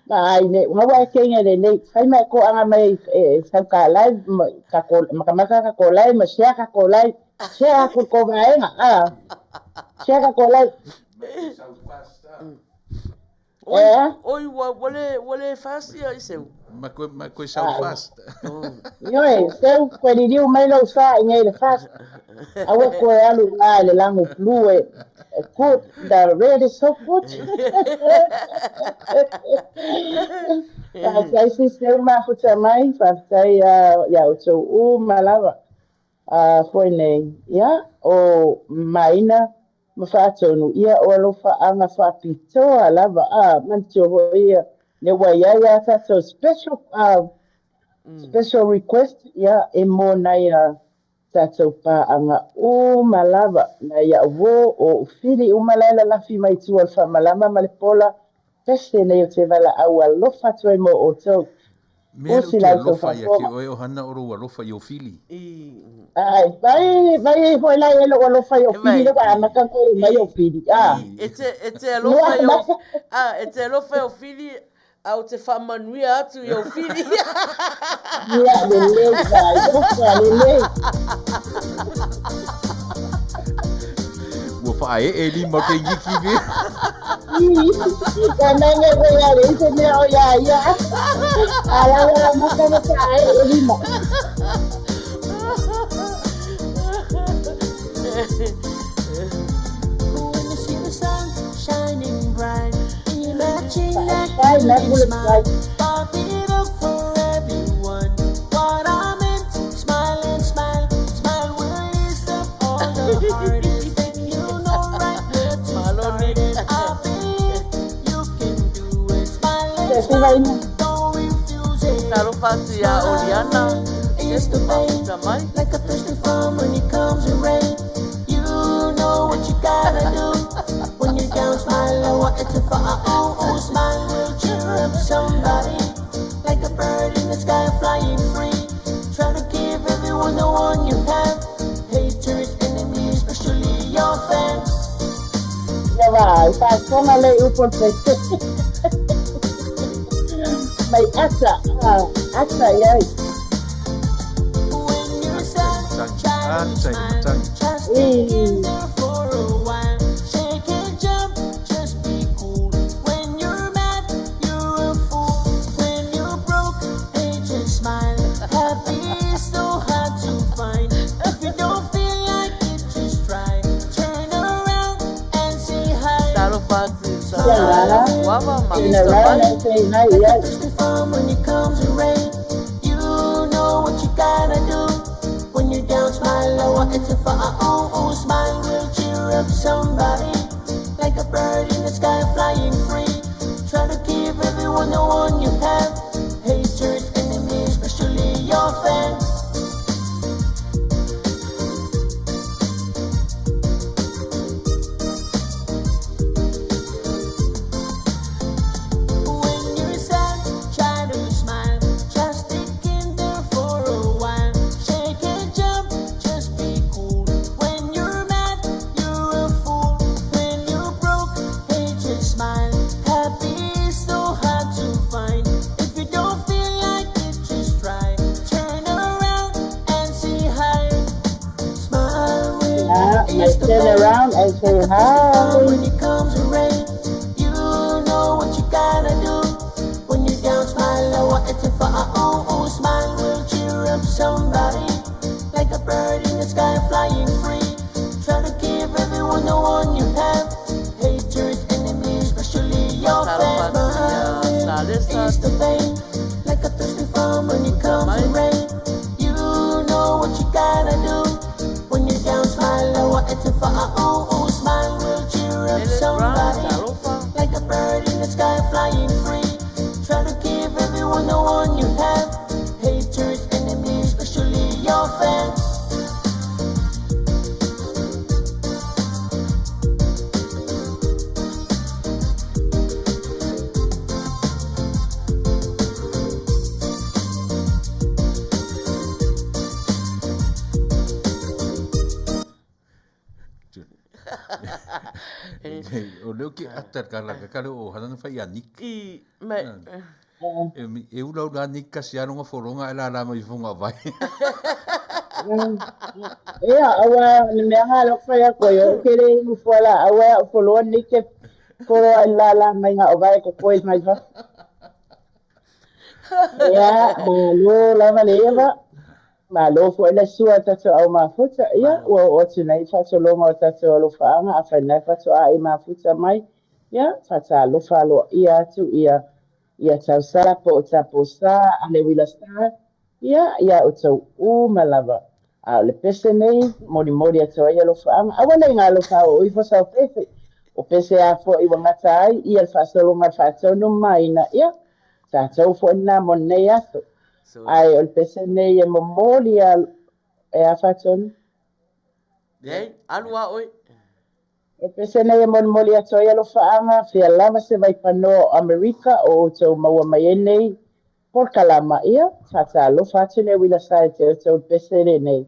Ai ne, ngaua e keinga le nei, fai mai ko anga mai e sau ka live, ka ko, makamaka ka ko live, ma share ka ko live, share aku ko vaenga, ah, share ka ko live. Oi, Eh? oi, ua, ua le, ua le fast ia i Seu. Ma koe, ma koe sau fast. Ioe, Seu, koe liliu mai lau sa i nei le fast. Aua koe alu ngā le langu blue e good, the red is so good. Faafetai si Seu mafuta mai, faafetai ia outou uma lava. Foi nei, ia, o Maina ma Faatonu, ia, o alofaaga faapitoa lava, a, manatua foi ia, le ua iai a tatou special, special request, ia, e mo nai a tatou paaga uma lava, nai au uo, o ou fili uma la e lalafi mai tua o le faamalama ma le pola, pese nei o te valaau alofa atu ai mo outou. Mea le Usi ou te la outou alofa ia ke faafofoga. oe ohana o lou alofa i ou fili. Ai, vai, vai ai foi la e lou alofa i ou fili, le ua amata ona toe mai ou fili, a. E te, e te alofa i ou, a, e te alofa i ou fili, a ou te faamanuia atu i ou fili. Ia, lelei, vai, ofa, lelei. Ua faaee lima o ke giki me. Ka nanga koe ia le se mea o ia ia. A la la mata mata ai e lima. When you see the sun shining bright, imagine that Faafetai you na can kule smile. fai. Pop it up for everyone. What I meant, smile and smile, smile will ease up all the hardest thing. You know right where to Malo, start, Nick. and I believe you can do it. Smile Se and se smile, vai na. don't refuse it. Talofa atu ia Oliana, It's e the pain. mafuta mai. Like a thirsty farm when it comes to rain. You know what you gotta do. When you're down, smile, oh, it's a oh, oh, smile will cheer up somebody. Like a bird in the sky flying free. Try to give everyone the one you have. Haters, enemies, especially your fans. Ia vai, faafofoga le upu o le pese. Mai ata, ah, ata iai. When you're sad, Tangi. try Ah, to tangi, smile. tangi. Just stick in I. there for a while. Shake and jump, just be cool. When you're mad, you're a fool. When you're broke, hey, just smile. Happy is so hard to find. If you don't feel like it, just try. Turn around and say hi. Talofa atu Ia sa la, Fuava, ina mafuta la mai. na se ina Like a iai. thirsty farm when it comes to rain. You know what you gotta do. When you're down, smile, oh, it's a oh, oh, smile will cheer up somebody. Like a bird in the sky flying free. Try to give everyone the one you have. Haters, enemies, especially your fans. When you're sad, try to smile. Just stick in there for a while. Shake and jump, just be cool. I turn around and say hi. When it comes to rain, you know what you gotta do. When you're down, smile, lower, it's a oh, smile will cheer up somebody. Like a bird in the sky flying free. Try to give everyone the one you have. Haters, enemies, especially your fans. Smile is the pain. Like a thirsty farm when it comes to rain. You know what you gotta do. When you're down, smile, lower, it's a oh, smile will cheer up somebody. Like a bird in the sky flying free. Try to give everyone the one you have. Haters, enemies, especially your fans. O leo ke ata ka la ka le o hana fa ia Nick. I me E e ula ula Nick ka sia longa foronga e la la mai fonga vai. Ia, aua le mea ngā leo whai ako i o kere i fuala, aua o foloa ni ke foloa i la la mai ngā o vai ko koe mai fa. Ia, malo lava le eva, malo foi le sua tatou au mafuta, ia, ua oo atu nei faasologa o tatou alofaaga, afai nae faatoa i mafuta mai, ia, faatalofa aloaia atu ia ia tausala po o taposa a le uila sa, ia, ia outou uma lava. A o le pese nei, molimoli atu ai alofaaga, aua nei ngā alofa o ifo sau pese, o pese a foi ua gata ai, ia le faasologa le faatonu maina, ia, tatou foi lena mo lenei aso. Ae o le pese nei e momoli a e a faatonu. Ei, alu a oe. O le pese nei e molimoli atu ai alofaaga, fea lava se vaipanoa o Amerika o outou maua mai ai nei polokalama, ia, faatalofa atu le uila sa e te outou le pese lenei.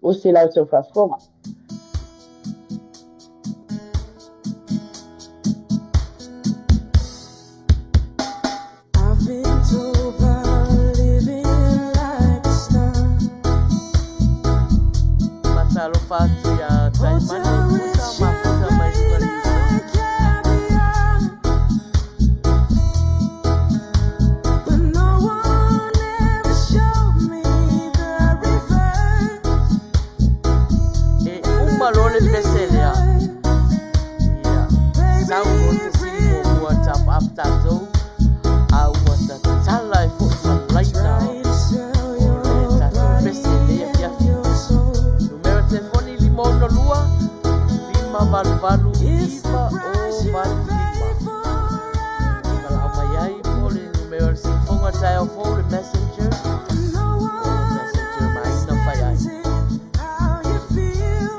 Usi la outou faafofoga. I've been told about living like a star. Faatalofa atu iā Taimane Musa mafuta mai luga le YouTube. But no one ever showed me the reverse. E uma loa le pese lea. Ia, sau loa se sili muamua tap up tatou, a ua tatala ai foi ma laina o le tatou pese i lenei afiafi. Numera telefoni 562 588 985. E valaau mai ai po o le numera o le siufofoga taeao fou le messenger, po o le messenger ma ai na fai ai. How you feel,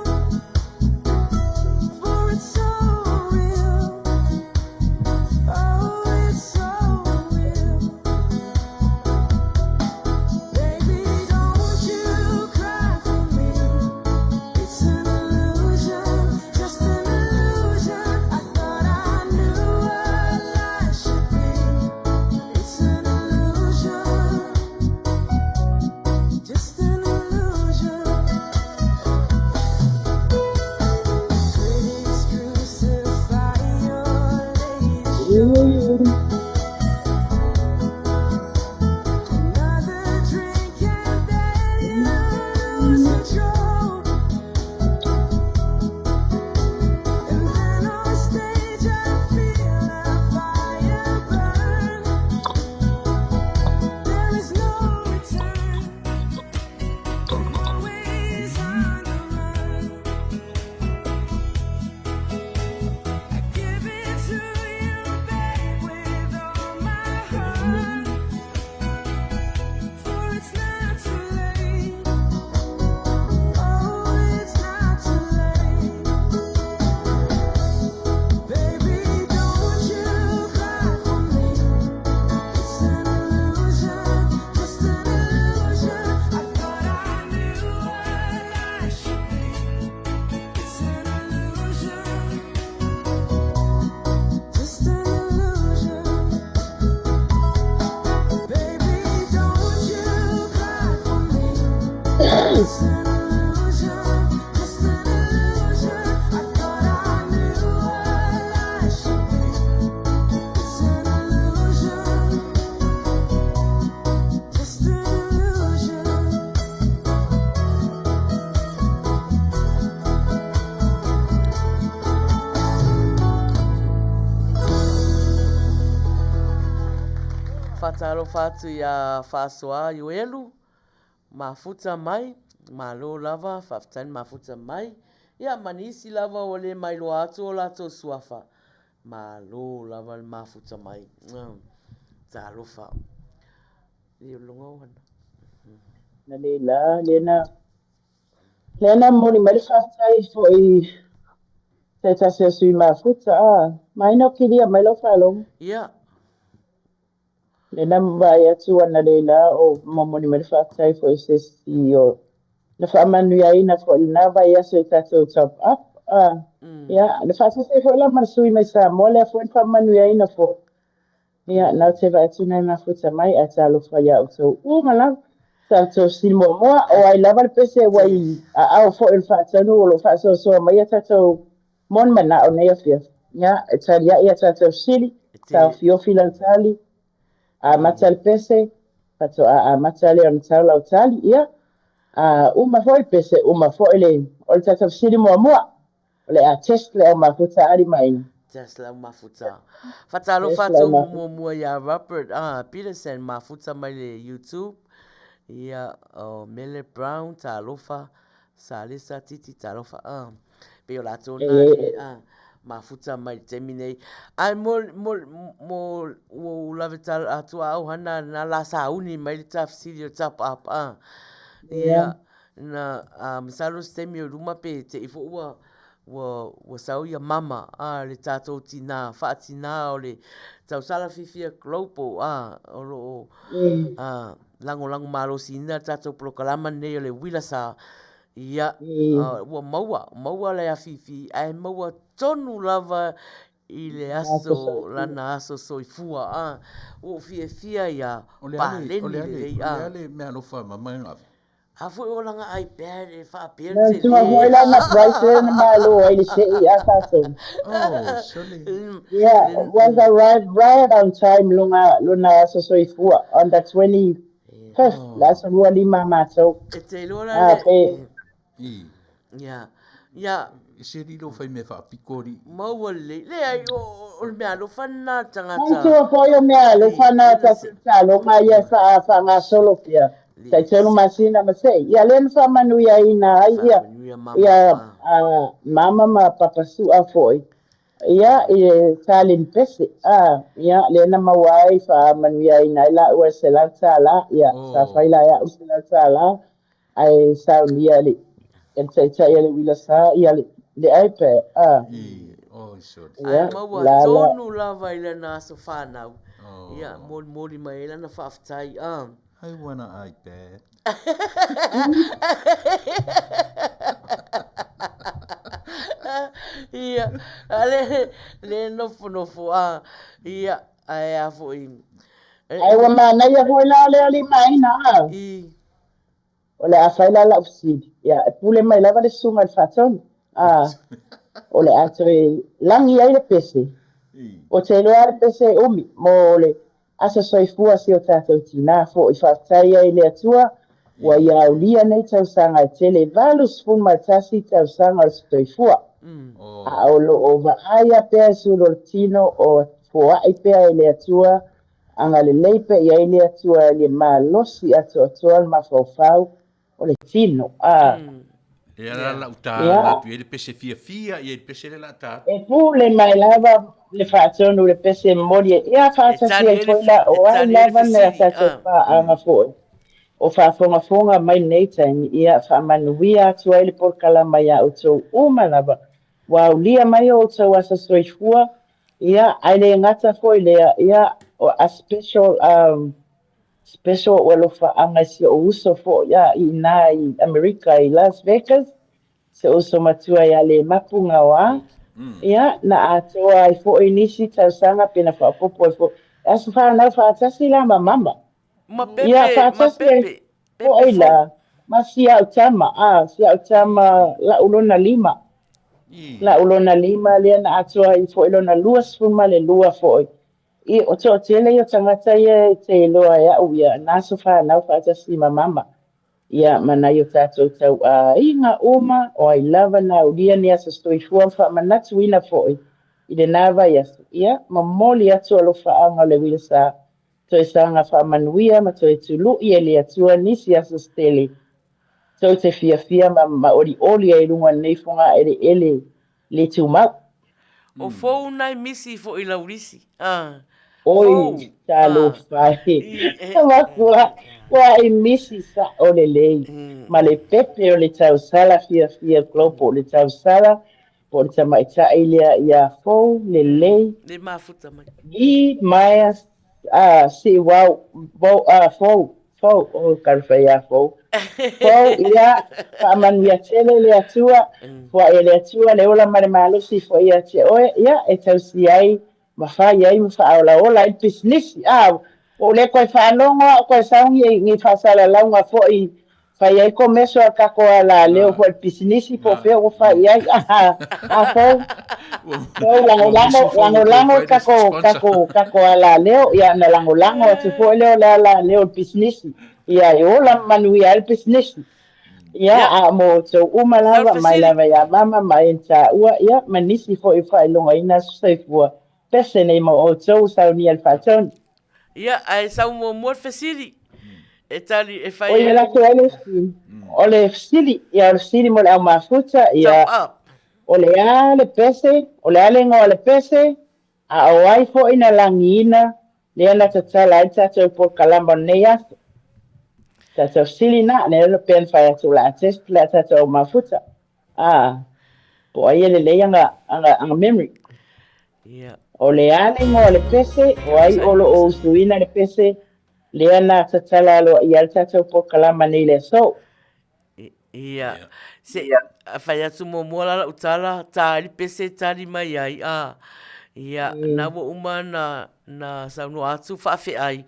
for it's so real. Oh, it's so real. Baby, don't you cry for me. It's an illusion, just an illusion. I thought I knew what life should be. It's an illusion. Faatalofa atu iā Faasoa Ioelu, mafuta mai, malo lava, faafetai le mafuta mai. Ia, ma nisi lava ua le mailoa atu o latou suafa, malo lava le mafuta mai. Talofa. Leo loga o hana. Na le la, le na, lea na momoli mai le faafetai foi i se tasi o sui mafuta, a, maina o kilia mai lau faalogo. Ia. Lea na vaai atu analeila o momoli mai le faafetai foi i se isi o na faamanuiaina foi i lena vaiaso i tatou top up. A, ia, na faatasi ai foi la ma le sui mai Samoa lea foi na faamanuiaina foi. Ia, na ou te vaai atu nai mafuta mai ae talofa iā outou uma lava. Tatou fesili muamua, o ai lava le pese ua i aao foi o le faatonu o lo o faasoasoa mai a tatou moni manao nei afiafi? Ia, e taliai a tatou fesili, taofiofi lau tali, amata le pese, faatoa amata lea ona tau lau tali, ia, a uma foi le pese, uma foi le, o le tatou fesili muamua. O le a test le au mafuta a limaina. Test le au mafuta. Faatalofa atu muamua ia Robert Peterson mafuta mai le YouTube. Ia o Mele Brown talofa, Salesa Titi talofa. Pei o latou na e mafuta mai le taimi nei. Ae mo mo mo ua ou lave tala atu a au hana na la sauni mai le tafesili o top up. Ia Na, a, masalo se taimi o i luma pe te i foi ua, ua, ua sau ia mama, a, le tatou tinā, faatinā o le tausala fiafia global, a, o lo o, a, lagolago malosiina le tatou polokalama lenei o le Uila Sa, ia, a, ua maua, maua le afifi, ae maua tonu lava i le aso, lana aso soifua, a, ua ou fiafia ia paleni lelei, a. O le a le meaalofa mama e ave? A foi o lana iPad e faapea le tele. Manatua foi la na Bryce lea na malo ai le sei a tatou. Oh, sole. Yeah, it was arrived right on time lona lona aso soifua on the 25th, le aso 25 matou. E te iloa la le. I. Ia. Ia. E se lilo fai mea faapiko alii. Maua lelei. Leai, o le mea alofa lena a le tagata. Manatua foi o mea alofa na a tatou taaloga ia e faagasolo pea. Tai tolu masina ma sei. Ia lea na faamanuiaina ai ia ia mama ma papa Su'a foi. Ia i le taleni pese. Ia lea na maua ai faamanuiaina ai laua i le $100. Ia sa fai la e a'u le $100. Ae saunia le e le taitai a le uila sa ia le le iPad a. I, oi sole. Ae maua tonu lava i lana aso fanau. Ia, molimoli mai ai lana faafetai a. I want a iPad. Ia, a le, le nofonofo a. Ia, ae a foi. Ae ua manaia foi la le alii maina a. I. O le a fai la lau fesili, ia, e pule mai lava le susuga i le faatonu, ā, o le a toe lagi ai le pese. Ua te iloa le pese e umi mo le aso soifua si o tatou tinā foi. Faafetai ai i le Atua ua ia aulia nei tausaga e tele, 81 tausaga o le soifua, a o lo o vaaia pea e sulu o le tino o foai pea e le Atua Agalelei pea i ai le Atua i le malosi atoatoa le mafaufau o le tino, a. Lea la lau ta atu i ai le pese fiafia i ai le pese lea la ta. E pule mai lava le faatonu le pese e momoli e ia faatasi ai foi la o ai lava nai a tatou paaga foi o faafogafoga mai lenei taimi, ia faamanuia atu ai le polokalama iā outou uma lava ua aulia mai o outou aso soifua. Ia, ae le gata foi lea, ia, o a special, um, special o alofaaga i si ou uso foi ia i ina i Amerika i Las Vegas, si ou uso matua ia Lemapu Gaoa. Ia, na atoa ai foi nisi tausaga pe na faaopoopo ai foi. E aso fanau faatasi la ma mama. Ma Pepe, Ia, ma faatasi ai Pepe, Pepe foi foi. la ma si au tama, a, si au tama la'u lona lima. La'u lona lima lea na atoa ai foi lona 22 foi. I, o toatele ia o tagata ia e te iloa e a'u ia, na aso fanau faatasi ma mama. Ia, ma nai o tatou tauaiga uma, o ai lava na aulia ni aso soifua ma faamanatuina foi i lena vaiaso. Ia, momoli atu alofaaga o le uila sa. Toe saga faamanuia ma toe tuluʻi e le Atua nisi aso se tele tou te fiafia ma ma olioli ai i luga o lenei fogaeleele le tumau. O fou nai misi foi lau lisi a. Oi Fou a. talofa e. I e. Matua matua i misi sao lelei ma le pepe o le tausala fiafia Global po o le tausala po o le tamaitai lea ia fou lelei. Le mafuta mai. I maea a Siuau Fou a Fou Fou oh talofa ia Fou Fou ia faamanuia tele le Atua foai e le Atua le ola ma le malosi foi ia te oe ia e tausi ai ma fai ai ma faaolaola ai le pisinisi a ua ou le toe faalogo a o toe sau ni ni faasalalauga foi fai ai komeso a le tatou alaleo foi i le pisinisi po o fea ua fai ai a Fou Fou lagolago lagolago le tatou tatou tatou alaleo ia ona lagolago atu foi lea o le alaleo i le pisinisi ia e ola ma manuia ai le pisinisi ia a o mo outou uma lava mai lava ia mama ma e na taua ia ma nisi foi o faailogaina aso soifua pese nei mo outou saunia le faatonu. Ia, ae sau muamua le fesili e tali e fai Oi, ai. alu atu ai le isi. O le fesili, ia o le fesili mo le au mafuta, ia Top up. o le a le pese, o le a le igoa o le pese, a o ai foi na lagiina lea na tatala ai le tatou polokalama o lenei aso. Tatou fesili na, lea la pei ona fai atu o le a test le a tatou au mafuta. A, po o ai e lelei ana, ana, ana memory. Ia. O le a le igoa o le pese, o ai o lo o usuina le pese, lea na tatala aloaia ai le tatou polokalama nei i le aso. Ia, se i fai atu muamua la lau tala, ta ai le pese e tali mai ai, a. Ia, na ua uma na, na saunoa atu faafeai,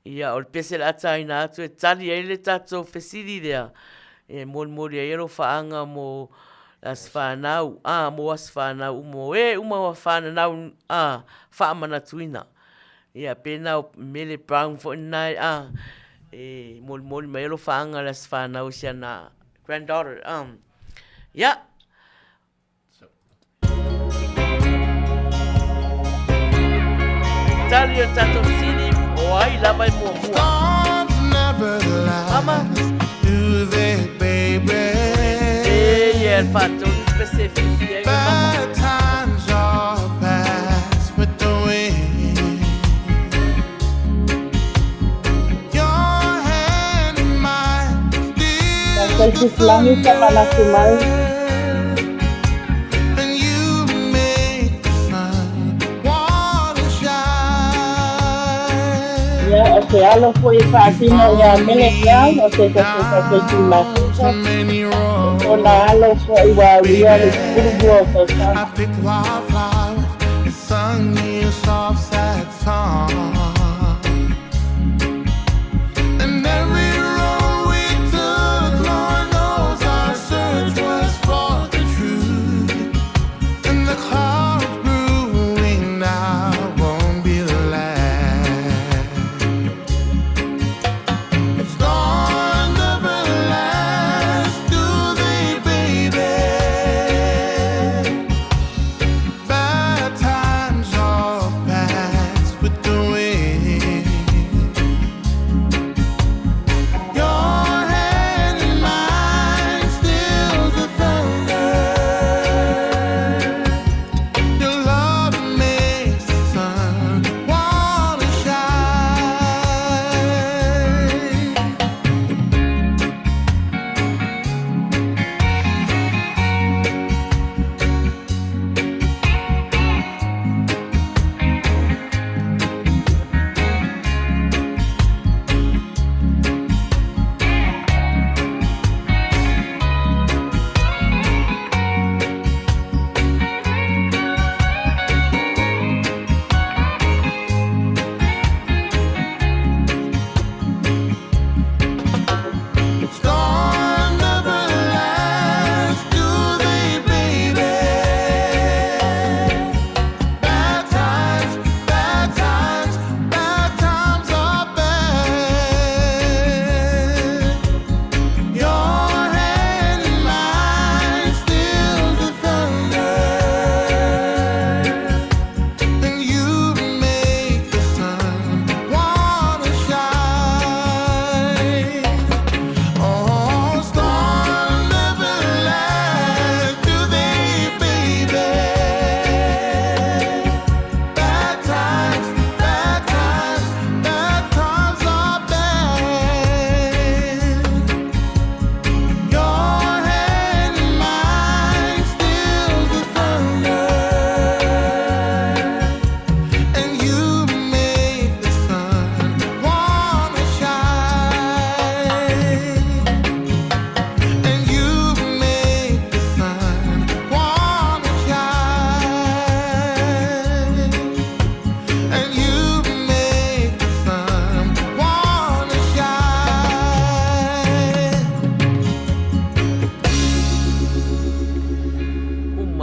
ia, o le pese o le a taina atu e tali ai le tatou fesili lea, e molimoli ai alofaaga mo aso fanau, a, mo aso fanau uma, mo e uma ua fananau, a, faamanatuina. Ia, pena o Mele Brown foi lena, a, e molimoli mai ai alofaaga i le aso fanau i si ana granddaughter, a. Ia. Tali o le tatou fesili, o ai lava e muamua? Mama? E ia, le faatonu le pese e fiafia ai le mama. Tatou Tupulagi ka manatu mai. Ia, o se alo foi e faatino ia Mele Brown, o se tasi o tatou tūmafuta, o tōna alo foi ua aulia le 12 o tausaga.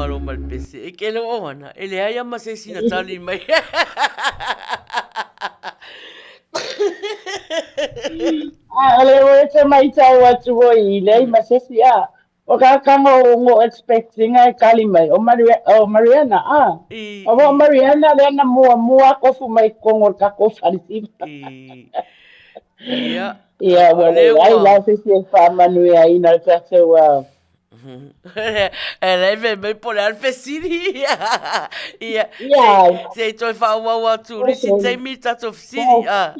uma loa ma le pese. E ke leo o ana, e leai a ma se isi na tali mai. A o le ua te maitau atu oi i leai ma se isi a. O ka kanga o ngo expecting e kali mai o Maria, o Mariana a. I, O o i, Mariana lea na mua mua kofu mai kongo ka ko falesiva. i, ia, Ia, o ua le leai ua. la se isi e faamanuiaina le tatou a. E leai fai mai po o le a le fesili. Ia, Ia, se i toe faaauau atu i le isi okay. taimi le tatou fesili. Ah,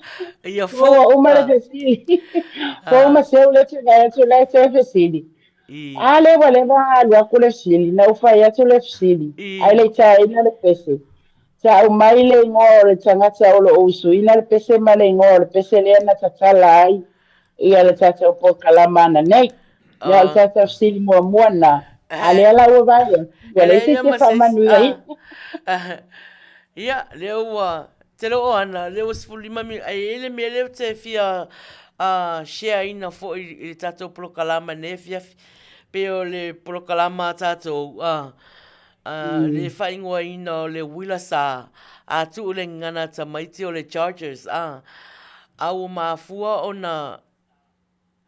ia Fo ua fou. uma le Ah, fesili. Fo ah, uma seu le te vaai atu la e toe fesili. i, A lea ua leva ona alu atu le fesili, na ou fai atu le fesili, ae i, le i taina le pese. Ta'u mai le igoa o le tagata o lo o usuina le pese ma le igoa o le pese lea na tatala ai ia le tatou polokalama ananei. Ia, o le tatou fesili muamua lena, a lea la ua vaai atu, ua E leai leai se ia isi e ma se isi. faamanuiaina. Ia, lea ua, te loo ana, lea ua 15 minute, ai e i ai le mea lea ou te fia share ina foi i le tatou polokalama i lenei afiafi. Pei o le polokalama a tatou, le faaigoaina o le uila sa a tuu le gagana tamaiti o le Chargers, a ua mafua ona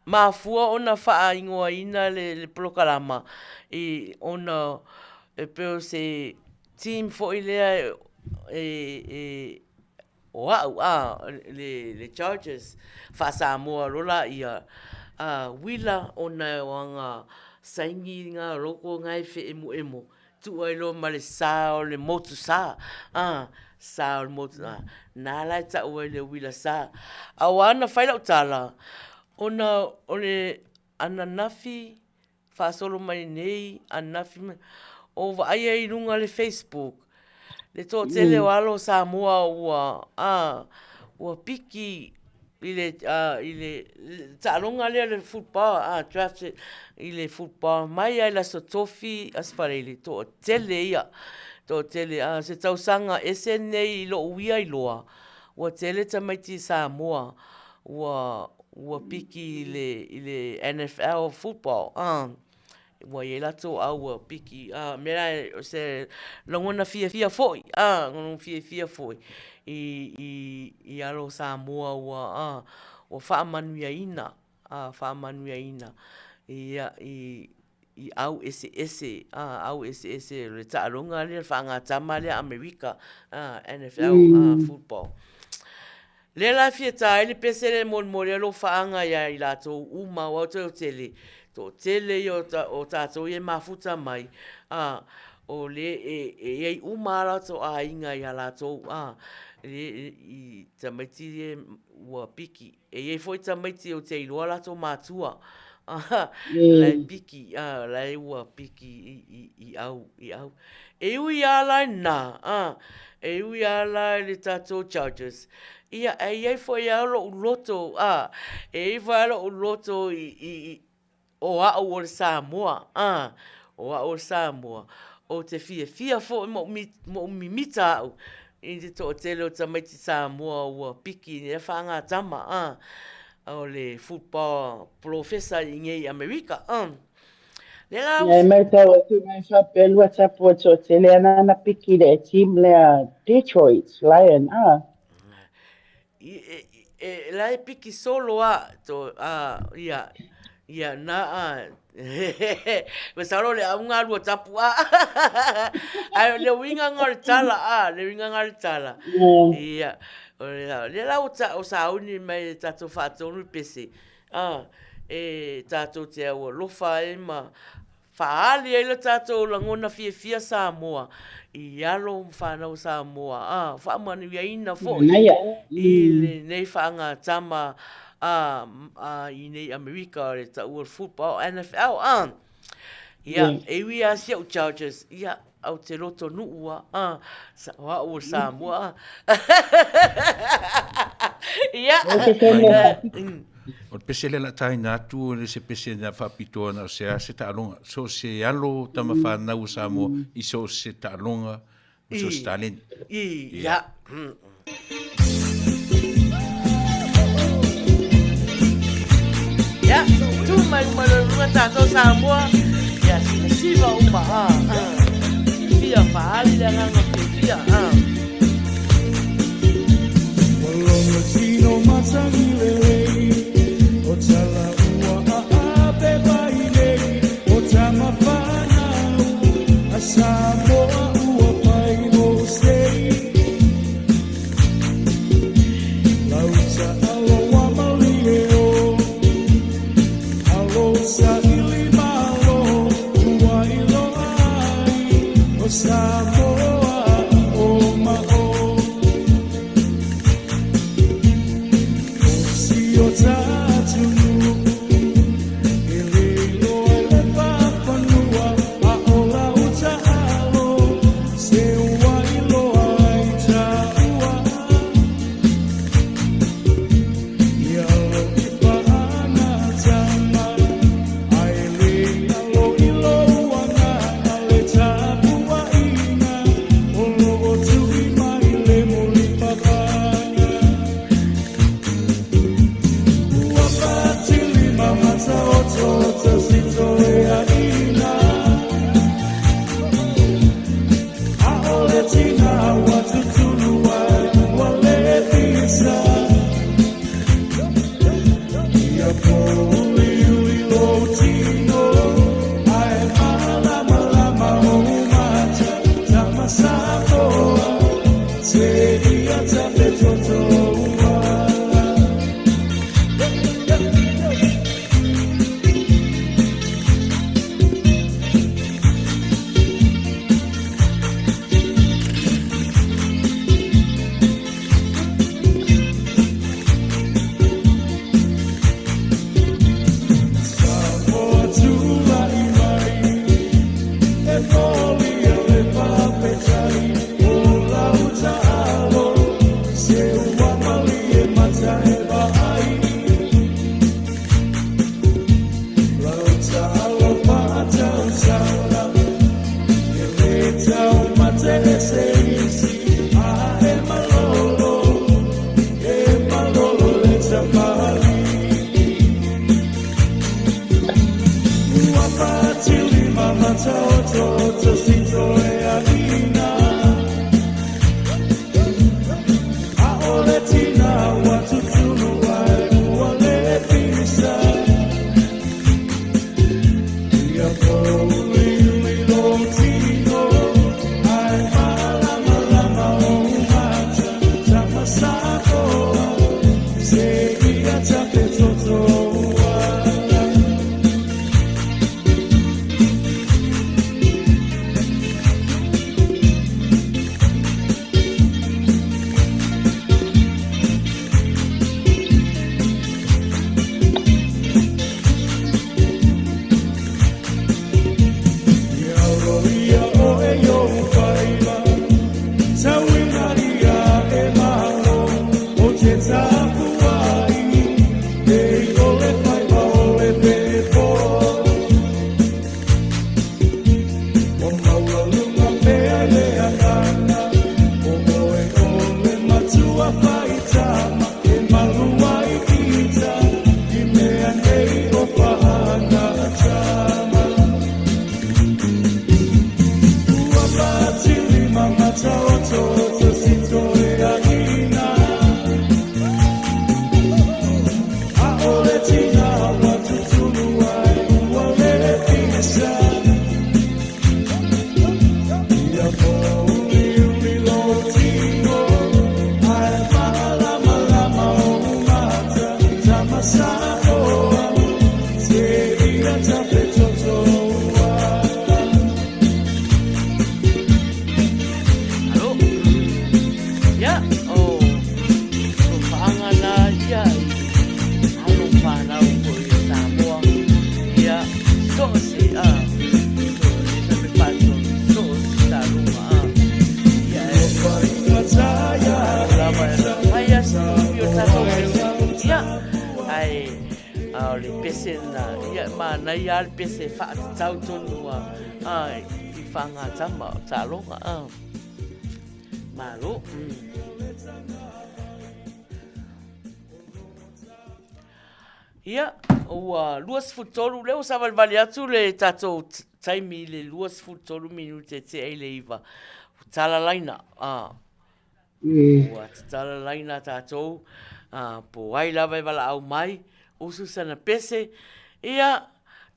mafua ona faaigoaina le polokalama i ona e pei o se team foi lea e O a'u, a, le Chargers, faa-Samoa loa laia, a, uila ona o aga saini nga loko nga e fe'emo'emo, tuu ai loa ma le sa o le motu sa, a, sa o le motu, a, na la e ta'u ai le uila sa. A ua ana fai la'u tala, ona o le ananafi faasolo mai nei ananafi ma, o vaai ai i luga le Facebook, le toatele o alo o Samoa ua, a, ua piki i le, a, i le taaloga lea le football, a, draft i le football mai lava i le Aso Tofi, Aso Faraile, toatele ia, toatele, a, se tausaga ese lenei i lou ia iloa, ua tele tamaiti Samoa ua ua piki i le i le NFL football a ua i ai latou au ua piki a mea la o se lagona fiafia foi a lagona fiafia foi i i i alo o Samoa ua a ua faamanuiaina a faamanuiaina ia i i au eseese, a, au eseese o le taaloga lea, le faagatama lea a Amerika, a, NFL, a, football. Lea la e fia ta ai le pese lea e molimoli ai lou faaga ia i latou uma, aua o toe o tele, toatele ia o tatou ia e mafuta mai, a, o le e i ai uma lava latou aiga ia latou, a, i tamaiti ia ua piki. E i ai foi tamaiti ou te iloa latou matua, la e piki, la e ua piki i au, i au. E ui lava la i lena, e ui lava la i le tatou Chargers, ia, e i ai foi lava lou loto, e i ai foi lava lou loto i, O a'u o le Samoa, a, o a'u o le Samoa, ou te fiafia foi ma ou mimita a'u i te toatele o tamaiti Samoa ua piki i lea faagatama, a, o le football polofesa i inei i Amerika, a. Lea la Nai matau atu nai faapea lua tapu o toatele ana na piki i le team lea Detroit Lion, a. I, e, la e piki solo a, to, a, ia, ia, na a, masalo le auga lua tapu a, ai le uiga nga o le tala a, le uiga nga o le tala. Ia, o le, le la o, ta, o sauni mai e tatou faatonu i pese, a, e tatou te au alofa ai ma Faaali ai lo tatou lagona fiafia Samoa i alo ma fanau Samoa a faamanuiaina foi i lenei faagatama a i nei Amerika o le taua o le football NFL a ia e ui a si au Chargers ia au te loto nuu a a o au o le Samoa a ia. O le pese lea o le a taina atu, e le se pese na faapitoa na o se a se taaloga. So o se alo tama fanau o Samoa i so o se taaloga ma so o se taleni. I, ia. Ia, tu mai uma loa i luga tatou Samoa. Ia, siva uma. Faaali le agaga fiafia. Ua lono tino matagi lelei, o tala ua aape mai nei, o tama fanau a Samoa ua pai mo sei. Lauta alo ua malie o, alo saili malo, ua iloa ai o Samoa i o ma o. O si o ta atunuu, e le iloa i le pafanua, a o lauta alo, se ua iloa ai taua. Ia alo i paana tama, ae le alo i lou agaga le tapuaiga, o lo o tui mai le mulipapaga. Ua patili ma mataototo sitoeaina, ʻaʻole tina ua tutulu ai ua le pisa. Ia pōuliuli lou tino, ae mālamalama ou mata, tama Samoa, seia tape toto uala. Samoa tulai mai, e moli e le faafetai, o lau taalo, se ua malie mata e vaai. Lau taalo faatausala, e le taumate e se isi, a e malolo, e malolo le tamalii. Ua patili ma mataototo sitoeaina, ʻaʻole tina ua tutulu ai ua le pisa. Ia pōuliuli lou tino, ae mālamalama ou mata, tama Samoa, seia tape toto uala. Ia alo ia oe i ou faiva, tauina ia e malo, o te tapuai, e i o le faiva o le pepo. Ua maualuga pea le agaga, o oe o le matua faitama, e malu ai ita, i mea nei o faagatama. Ua patili ma mataototo sitoeaina, ʻaʻole tina ua tutulu ai ua le pisa. Ia pōuliuli lou tino, ae mālamalama ou mata, tama Samoa, seia tape toto uala. Alo. Ia, o faaga na ia i alo fanau foi o Samoa. Ia, so o se a. So le sa me fato, so o se taaloga a. Ia e. Lava e fai a se ufi o tatou pese. Ia, ae a o le pese na, ia manaia a le pese e faatatau tonu a, a i fagatama o taaloga a. Malo. Ia, ua 23, lea ua savalivali atu le tatou taimi i le 23 minute e tea i le 9. Tala laina, ā. Ua tatala laina tatou, ā, po ai lava e valaau mai, usu sana pese, ia,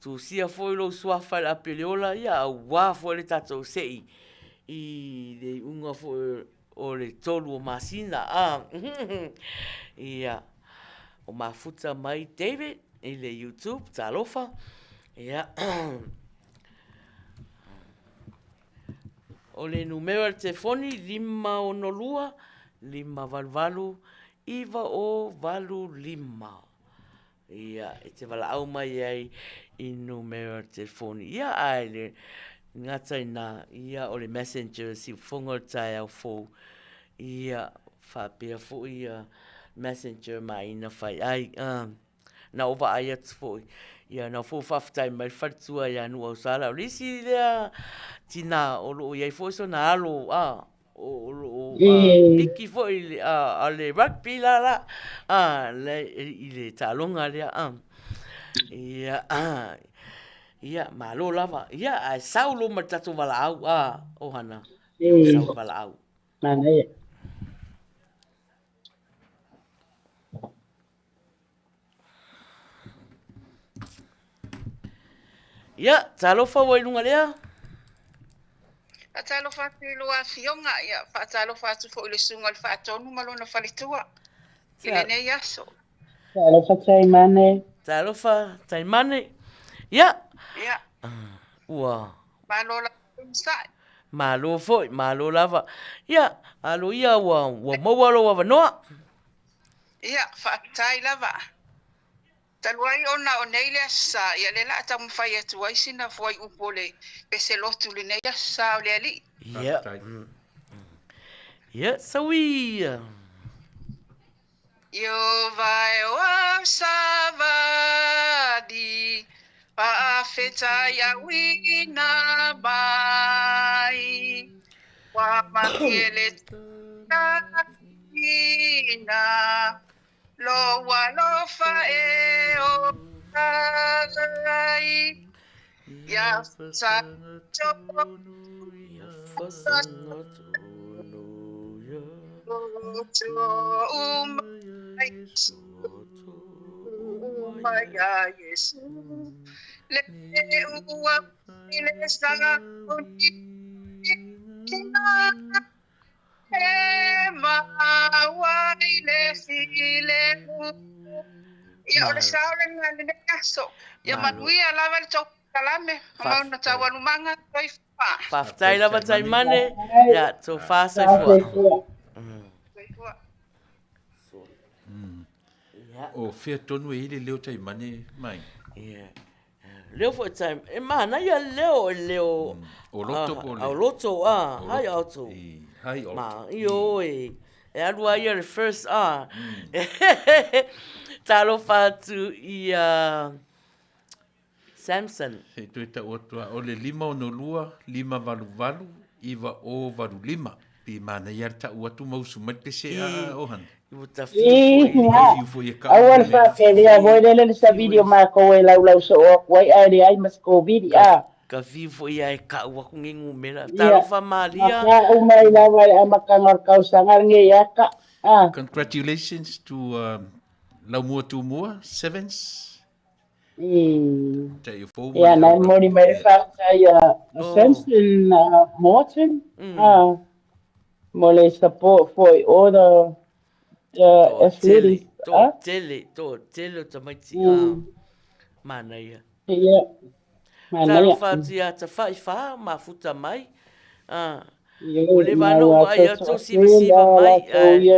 tusia foi lou suafa i le ape le ola, ia, auā foi le tatou se'i i le iuga foi o le 3 o masina, ā, ia, o mafuta mai David i le YouTube, talofa, ia, O le numera o le telefoni, 562 588 9085. Ia, e te valaau mai ai i numera o le telefoni. Ia, ae le gata i nā, ia, o le messenger siufofoga o le taeao fou. Ia, faapea foi ia messenger ma ina fai ai. Na ou vaai atu foi, ia na foi faafetai mai le faletua ia Nuuausala. O le isi lea tina o lo o i ai foi sona alo, a, o lo o piki foi i le, a, le rugby la la, a, le, i le taaloga lea, a. Ia, a, ia, malo lava. Ia, ae sau loa ma le tatou valaau, a, ohana. Ia, ua sau le valaau. Manaia. Ia, talofa ua i luga lea. Faatalofa atu i lua afioga, ia faatalofa atu foi i le susuga i le Faatonu ma lona faletua i lenei aso. Talofa Taimane. Talofa Taimane. Ia. Ia. Ua. Malo lava le onosai. Malo foi, malo lava. Ia, alo ia ua, ua maua lou avanoa. Ia, faafetai lava. Talu ai ona o nei le Aso Sa, ia lea o le a taumafai atu ai sina fuaiupu o le pese lotu i lenei Aso Sa o le Alii. Ia. Ia, saui. Ieova e o au savali, faafetai auina mai. Ua malie le ina, lou alofa e ola ai. Ia E maua ai le filemu. Ia, o le sao lena i lenei aso. Ia manuia lava le tou polokalame, ma ona taualumaga. Soifua. Faafetai lava Taimane. Ia, tofa soifua. Soifua. O fea tonu e i ai le leo Taimane mai? Ia. Leo foi time e manaia le leo e leo O loto po o le o loto a hai alto Hai alto ma io e e alu a ia le first a talofa atu i a Samson. Se i toe tau atu a o le 562 588 9085 Pi manaia le tau atu ma usu mai le pese a ohana. Ua ta fiu foi. Ta fiu foi e kau. Aua le faapelea foi lele le savili o makou e laulau soo atu ai ae leai ma se kovili a. Ka fiu foi ia e kau aku nge ngumela. Talofa malia. Ma kau mai lava i le amataga o le tausaga lenei aka a. Congratulations to Laumua Tumua Sevens. Ia, na e momoli mai le faafetai a Samson Morton mo le support foi all the athletes. Toatele, toatele o tamaiti a manaia. Ia, manaia. Talofa atu ia Tafaifa, mafuta mai. Ua leva lava ona ou vaai atu o sivasiva mai ae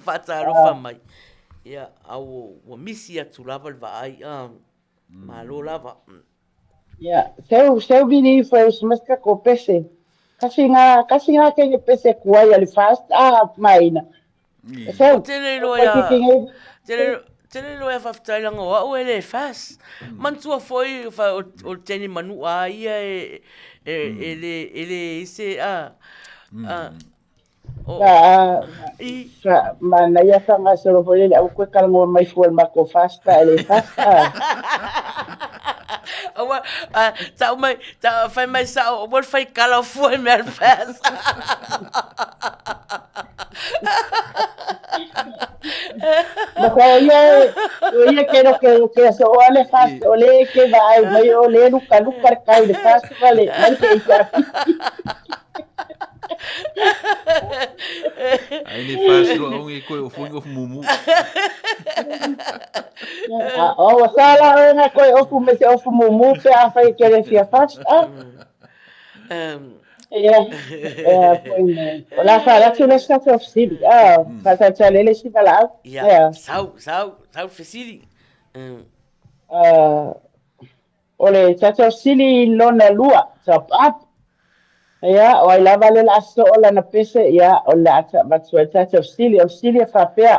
faatalofa mai. Ia, a ua misi atu lava le vaai, a malo lava. Ia, seu, seu vini ifo e usu mai se tatou pese. Kasi nga, kasi nga kenge pese kuai a le fast, a maina. Seu, tele loa ia, tele, tele loa ia faafetai leaga o au e le fast. Manatua foi fa, o, o le teine manua a ia e, e, e le, e le i se, a, a, o, i. Sa, manaia faagasolo foi lele, aua koe talanoa mai fua i le matou fast a e le fast a. Aua, tau mai, tau, fai mai sao, aua le fai kala o fua i mea le fast. Ma ko ia, o ia ke ro ke ke so o le fast o le ke va ai mai o le luka luka le kai le fast va le mai ke i Ai le fast lo ongi koe o fuingo mumu. A o sala o nga koe ofu me se ofu mumu pe a fai ke le fia fast a. Ia, ia, foi me. O la fa la tu le sa te ofsili. Ah, fa ta ta le le si vala. Ia, sau, sau, sau fesili. Ah, o le tatou sili lona lua, top up. Ia, o ai lava le la so o lana pese, ia, o le a avatu ai tatou sili. O sili e faapea,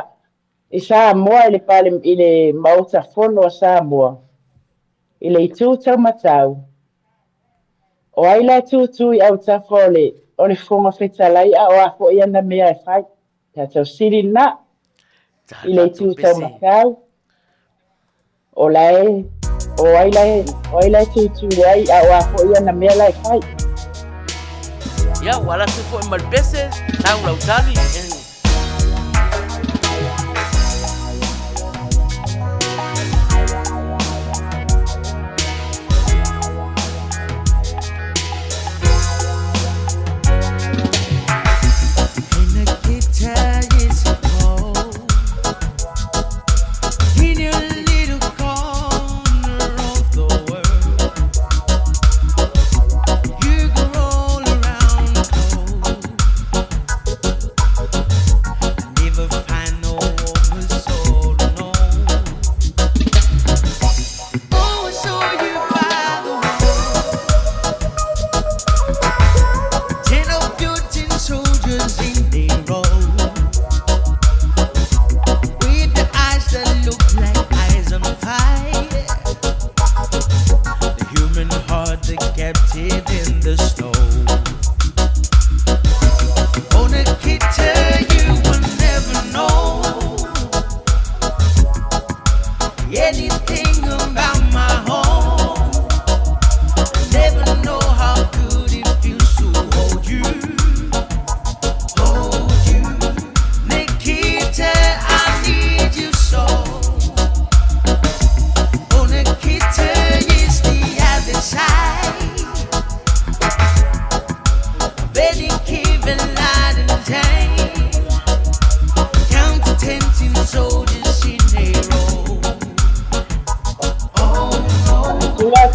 i Samoa i le pale, i le Maota Fono a Samoa, i le itu taumatau, o ai la e tūtū i autafa o le, o le Fofoga Fetalai a o a foi ana mea e fai. Tatou sili lena, i le itu taumatau. O la e, o ai la e, o ai la e tūtū ai, a o a foi ana mea la e fai. Ia, ua alu atu foi ma le pese, tau lau tali.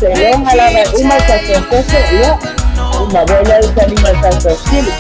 Seiloga lava e uma le tatou pese, ia, uma foi lea le taliga o le tatou sili.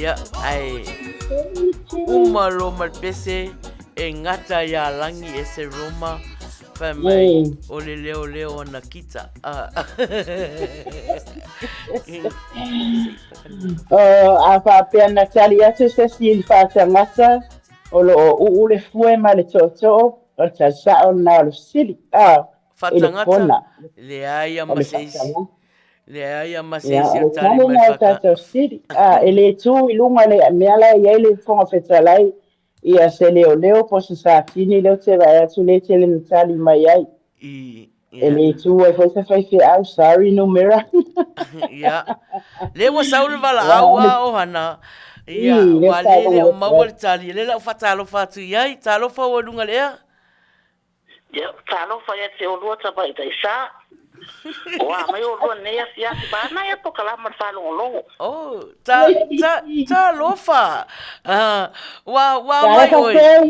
Ia, ae uma loa ma le pese. E gata iā Lagi e se Roma, fai mai o le leoleo ana kita. A faapea na tali atu se isi i le faatagata, o lo o uu le fue ma le tootoo, o le tali sao lena o le fesili, a, i le kona. Leai a O ma le se isi. faatagata. Leai a ma se Ia, isi o o le tali tali mai lena o le faka. tatou fesili, a, e le tu i luga le mea la e i ai le Fofoga Fetalai, ia se leoleo po o se satini lea ou te vaai atu lea e tele na tali mai ai. I, E ia. le tu ai foi se faifeau, sorry numera. Ia. Lea ua sau le Ia, valaau o le a Ohana. Ia, i, lea ua le le faalogo o atu maua ai. le tali. Lea la ua faatalofa atu i ai. Talofa ua i luga le ea. Ia, talofa ia te olua tamaitai sa. O a mai olua nei afiafi, manaia pokalama le faalogologo. Oh, ta, ta, talofa. Uh, ua, ua mai Talofa oi. Seu.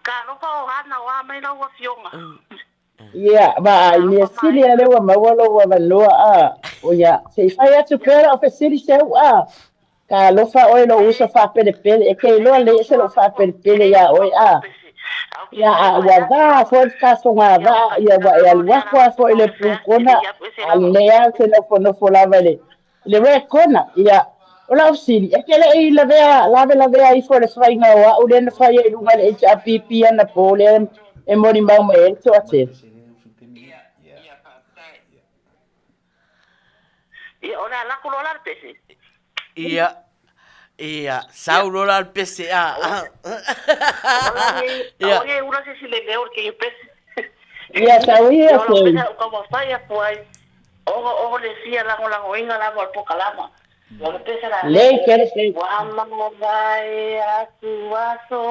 Talofa o Hana, o a mai lau afioga. Ia, vaai, mea Talofa sili mai. a lea ua maua lou avanoa, a, o ia, se i fai atu pea lau fesili Seu, a, talofa oe lou uso faapelepele, e te iloa lelei ese lou faapelepele iā oe, a, ia, a ua va foi le tasoga vaa, ia ua e alu atu lava foi i le blue corner, a o lenei lava ou te nofonofo lava i le, i le red corner, ia, o lau fesili, e te le i lavea, lavelavea ifo i le faiga o au lea na fai ai i luga i le HRPP anapo lea e molimau mai ai le toatele? Ia, o le a lako loa la le pese. Ia, ia, sau loa la le pese, a. Ia. Aua ne i ula se isi le leo o le kēia pese. Ia, sau ia Ia, o lau se. pese a ou taumafai atu ai, ona o le fia lagolagoina lava o le pokalama. O le pese la Lei kele se. Ua mavae atu aso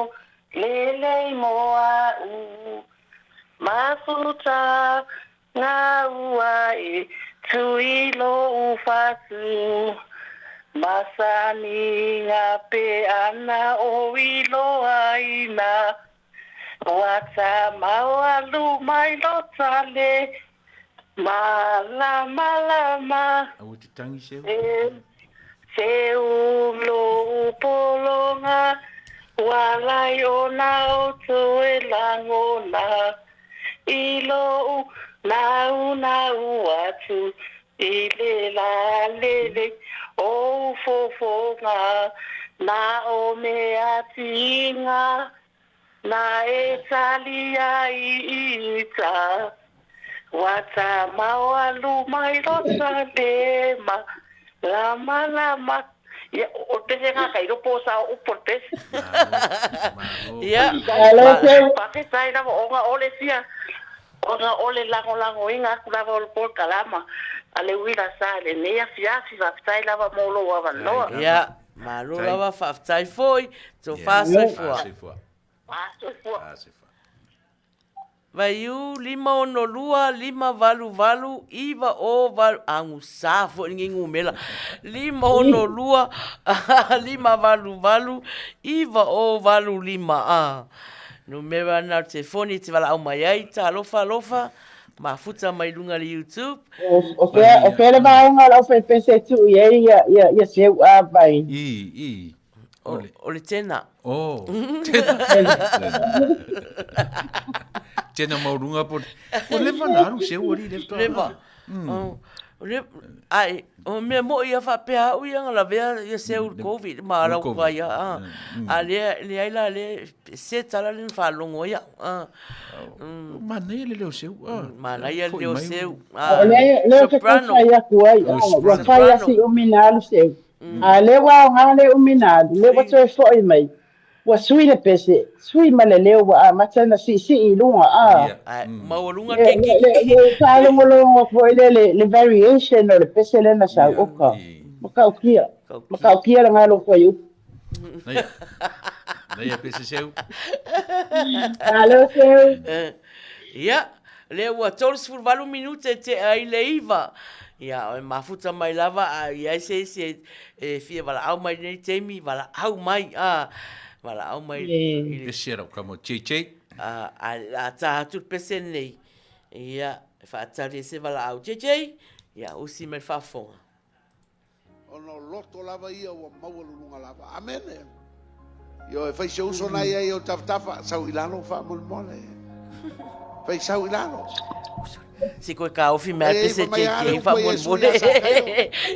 lelei mo a'u mafuta Gaua e tui lou fatu Masani nga pe ana o iloaina Ua tamau alu mai lo tale Malamalama Aua te tangi seu. E seu lou pologa Ua lai ona outou e lagona I lou naunau atu i le lalele o fofoga na o mea tiga na e tali ai i uta ua tamau alu mai lo salema lama lama. Ia, o le pese lena ka iloa po o sao upu o le pese. Ia. Alo Seu. Faafetai lava ona o le fia ona o le lagolagoina atu lava o le polokalama a le uila sa i lenei afiafi. Faafetai lava mo lou avanoa. Ia, malo lava, faafetai foi, tofa soifua. Soifua. Vaiu 562 588 908 agusā foi lenei numera 562 588 9085 a numera na o le telefoni e te valaau mai ai talofa alofa mafuta mai luga i le YouTube. O fea, o fea le vaega o lau faipese e tuu i ai ia, ia, ia seu a mai? I, i. O, o le tena. Oh, tena. Tena maualuga po o leva na alu seu ali le toa. Leva. Oh, le ai o mea moi ia faapea au ia na lavea ia seu le Covid ma lau kua ia a. A le le ai la le se tala le faalogo ia. A. Manaia le leo seu. Manaia le leo seu. O le lea ou te tau fai atu ai, ua fai a si umi na alu seu. A lea ua aoga le umi na alu, lea ua toe foi mai, ua sui le pese, sui ma le leo ua amata ona siisii i luga, a. Ae, maualuga Le, ke le, le, le faalogologo foi lea le, le variation o le pese lea na sau, oka, matautia, matautia le galo fuaiupu. Naia, naia pese seu. Malo seu. Ia, lea ua 38 minute e tea ai le 9. Ia, e mafuta mai lava a i ai se isi e, e fia valaau mai lenei taimi, valaau mai, a, valaau mai i le... Pese rau kamo JJ. A, a, a tā atu le pese lenei. Ia, e faatali e se valaau. JJ, ia, usi mai le faafofoga. Ona o loto lava ia ua maualuluga lava. Amene. Ioe, fai si ou uso na i ai i ou tafatafa, sau i lalo faamolemole. Fai sau i lalo. Si koe kaofi mai le pese JJ faamolemole.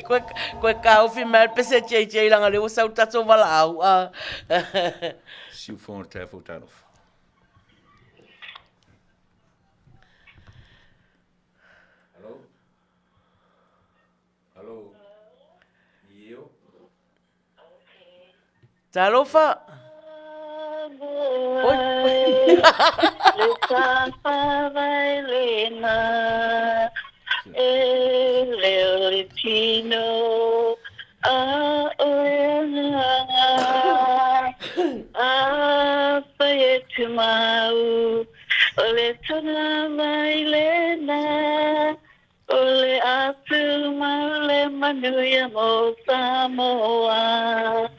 Koe, koe kaofi mai le pese JJ langa le ua sau tatou valaau. Ah. Siufogo le taeao fou talofa. Hello? Hello? Io? Talofa! Oi! O le atu mau le manuia mo Samoa.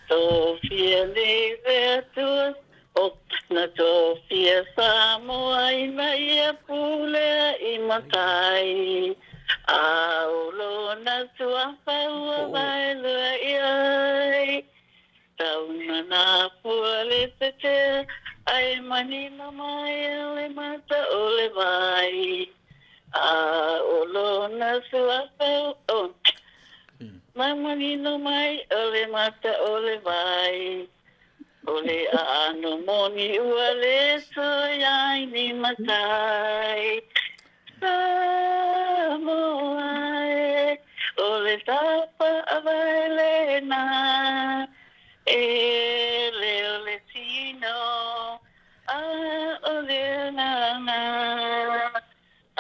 Tofia nei le Atua, o na tofia Samoa ina ia pulea i matai. A o lona suafa ua vaelua i ai. Tauna nā pua le tetea, ai manino mai le mata o le vai. A o lona suafa o ma manino mai o le mata o le vai. O le aano moni ua le toe ai ni matai. Samoa e, o le tapa avae lena, e le o le tino, a o le agaga, a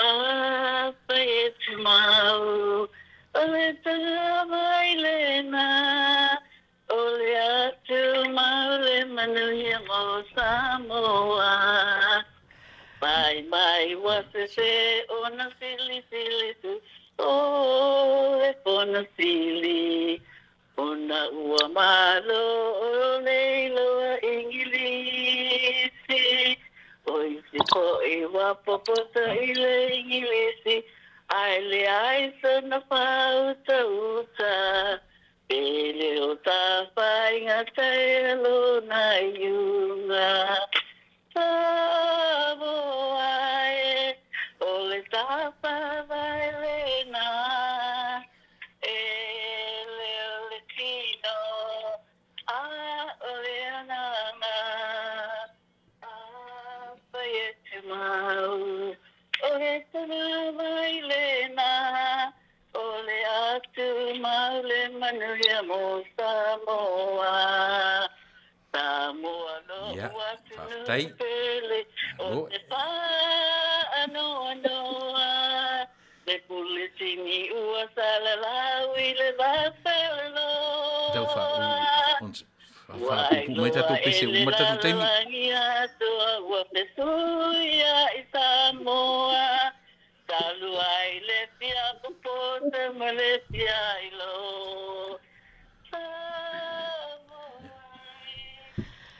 pai e tumau, o le tagavai lena, o le atu mau le manuia mo Samoa. Mai mai ua sese ona filifili tu o le fona sili. Ona ua malo o le iloa Ingilisi. O isi fo'i ua popota i le Ingilisi. Ae leai sona faautauta. Pele o tafaiga taea lona iuga. Samoa e, o le tafavae lena. E le o le tino, a o le agaga. A pai e tumau, o le tagavai lena. O le atu mau le manuia mo Samoa. Samoa lo'u Ia, atunuu faafetai. pele, o Malo. te faanoanoa. Le pule sini ua salalau i le Tau fa vafeloa. on Ua faapuupuu mai iloa tatou e pese le uma le tatou taimi. lalolagi atoa ua fesuia i Samoa. Talu ai le fia popota ma le fia iloa. Samoa e,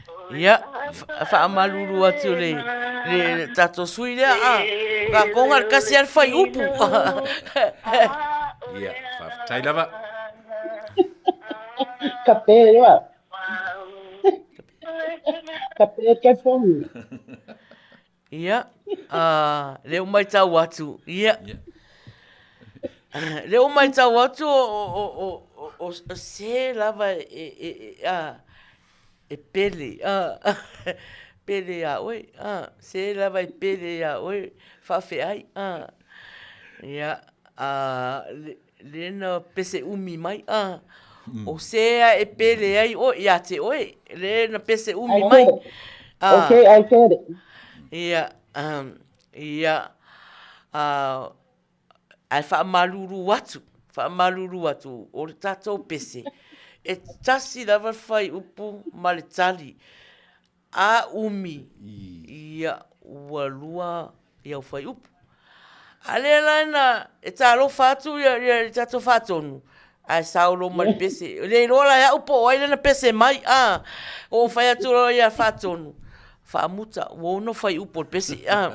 o le Ia, faamalulu atu le, le, le tatou sui lea, a. Kakonga le kasi a le faiupu. Ia, faafetai lava. Ka pē loa. Ka pē ke fomu. Ia, a, le o maitau atu, ia. Ia. Le o maitau atu o, o, o, o, o, o se lava e, e, e, a, e pele, a, pele ia oe, a, se lava e pele ia oe, faafeai, a. Ia, a, le, le na pese umi mai, a, o se a e pele ai oe, ia te oe, le na pese umi I mai. get it. A, Okay, I get it. ia, um, ia, a, Ae faamalulu atu, faamalulu atu, o le tatou pese, e tasi lava le fuaiupu ma le tali. A umi, ia, ua lua i au fuaiupu. A lea la na e talofa atu ia, ia le tatou faatonu, ae sao loa ma le pese. E le iloa la e au po o ai lana pese mai, a. Ua ou fai atu loa ia Faatonu, faamuta, ua ono fuaiupu o le pese, a.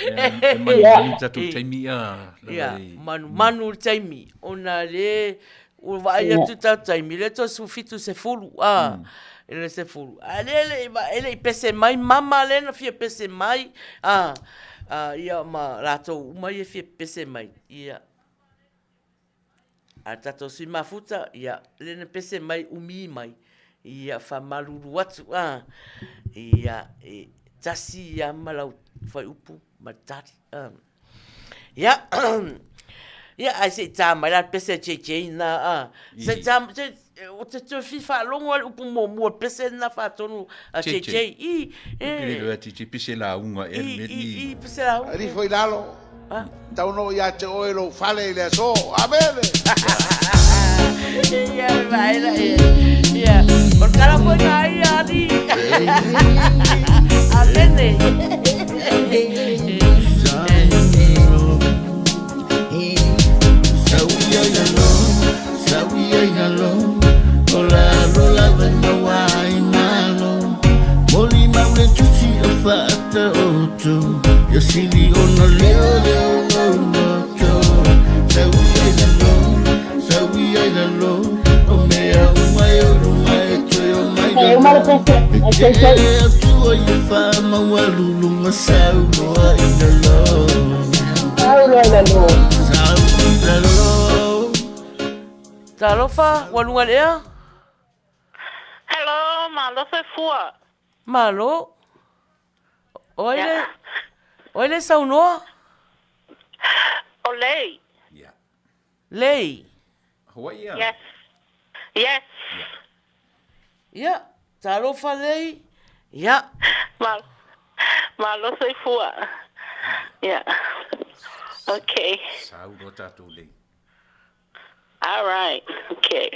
E manumanu le tatou taimi, a. Ia, manumanu le taimi, ona le. Ua vaai atu i tatou taimi, lea toe 17 sefulu, a, i le sefulu. A lea e le i, e le i pese mai mama lea na fia pese mai, a, a, ia ma latou uma ia e fia pese mai, ia. A le tatou sui mafuta, ia, lea na pese mai, umi mai, ia, faamalulu atu, a, ia, e tasi lava ma lau fuaiupu ma le tali, a. Ia, ia ae se i ta mai la le pese a JJ na, a. Se i ta, se, ou te toe fia faalogo lava i le upu muamua o le pese lena faatonu a JJ. I, e. Ke le JJ pese lauga ea le mea ni. I, i, pese lauga. Alii foi lalo, tau no ia te oe lou fale i le aso. Amene! Ia, vaela, ia. Ia, o le tala foi na ia, alii. Amene. E uma le pese, e sei Saulo i lalo. Talofa, ua luga i le ea? Hello, malo soifua. Malo. O ai le, o ai le saunoa? O Lei. Lei. Hawaii a? Yes. Yes. Ia, talofa Lei. Ia. Malo, malo soifua. Ia. Okay. Sau loa tatou Lei. All right, okay.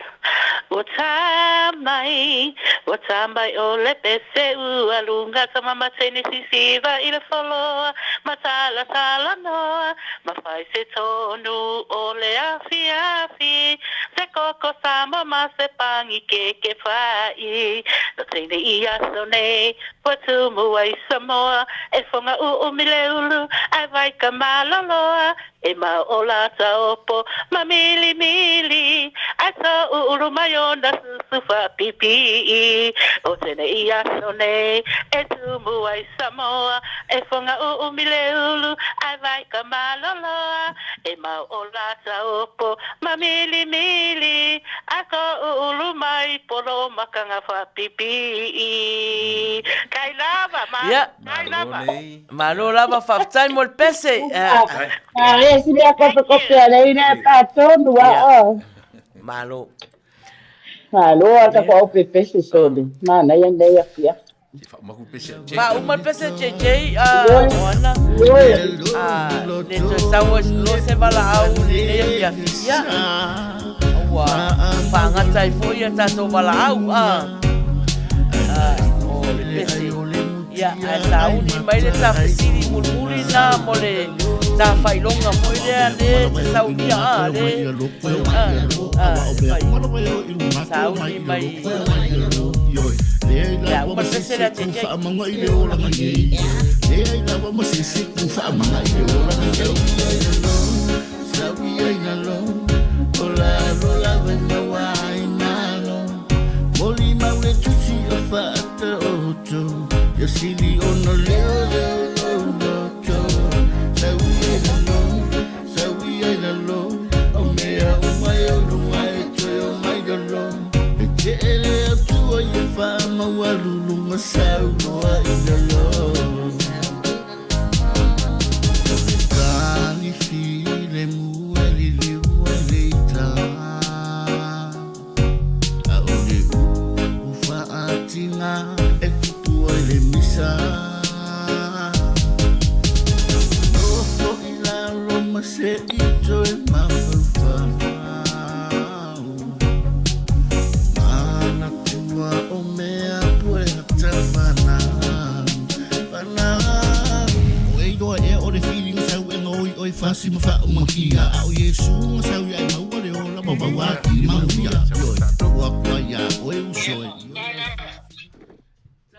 Ua tā mai, ua tā mai o le pese ua lunga ka mama teine sisiva i le foloa ma tala tala noa ma fai se tonu o le afiafi se koko Samoa ma se pangi keke fai no teine i aso nei ua tumu ai Samoa e fonga uumi le ulu ae vai ka maloloa E mau o la taopo ma milimili Ae soʻu ulu mai ona susu faapipii O tenei aso nei e tumu ai Samoa E foga uumi le ulu ae vai ka maloloa E mau o la taopo ma milimili Ae soʻu ulu mai polo makanga faapipii Kai lava ma Ia. Kai lava. Malo lava, faafetai mo le pese. Are si mea kopekope a leina e patonu a o. Malo. Malo a ka wha ope pese soli. Mana ia nei a fia. Faauma le pese JJ, o ana. Le toe sau lo se valaau i lenei afiafi. Ia. Ua faagata ai foi a tatou valaau. O le pese. Ia, ae sauni mai le ta fesili mulimuli na mo le ta failoga foi lea le te saunia a le a fai sauni mai ia uma le pese lea JJ.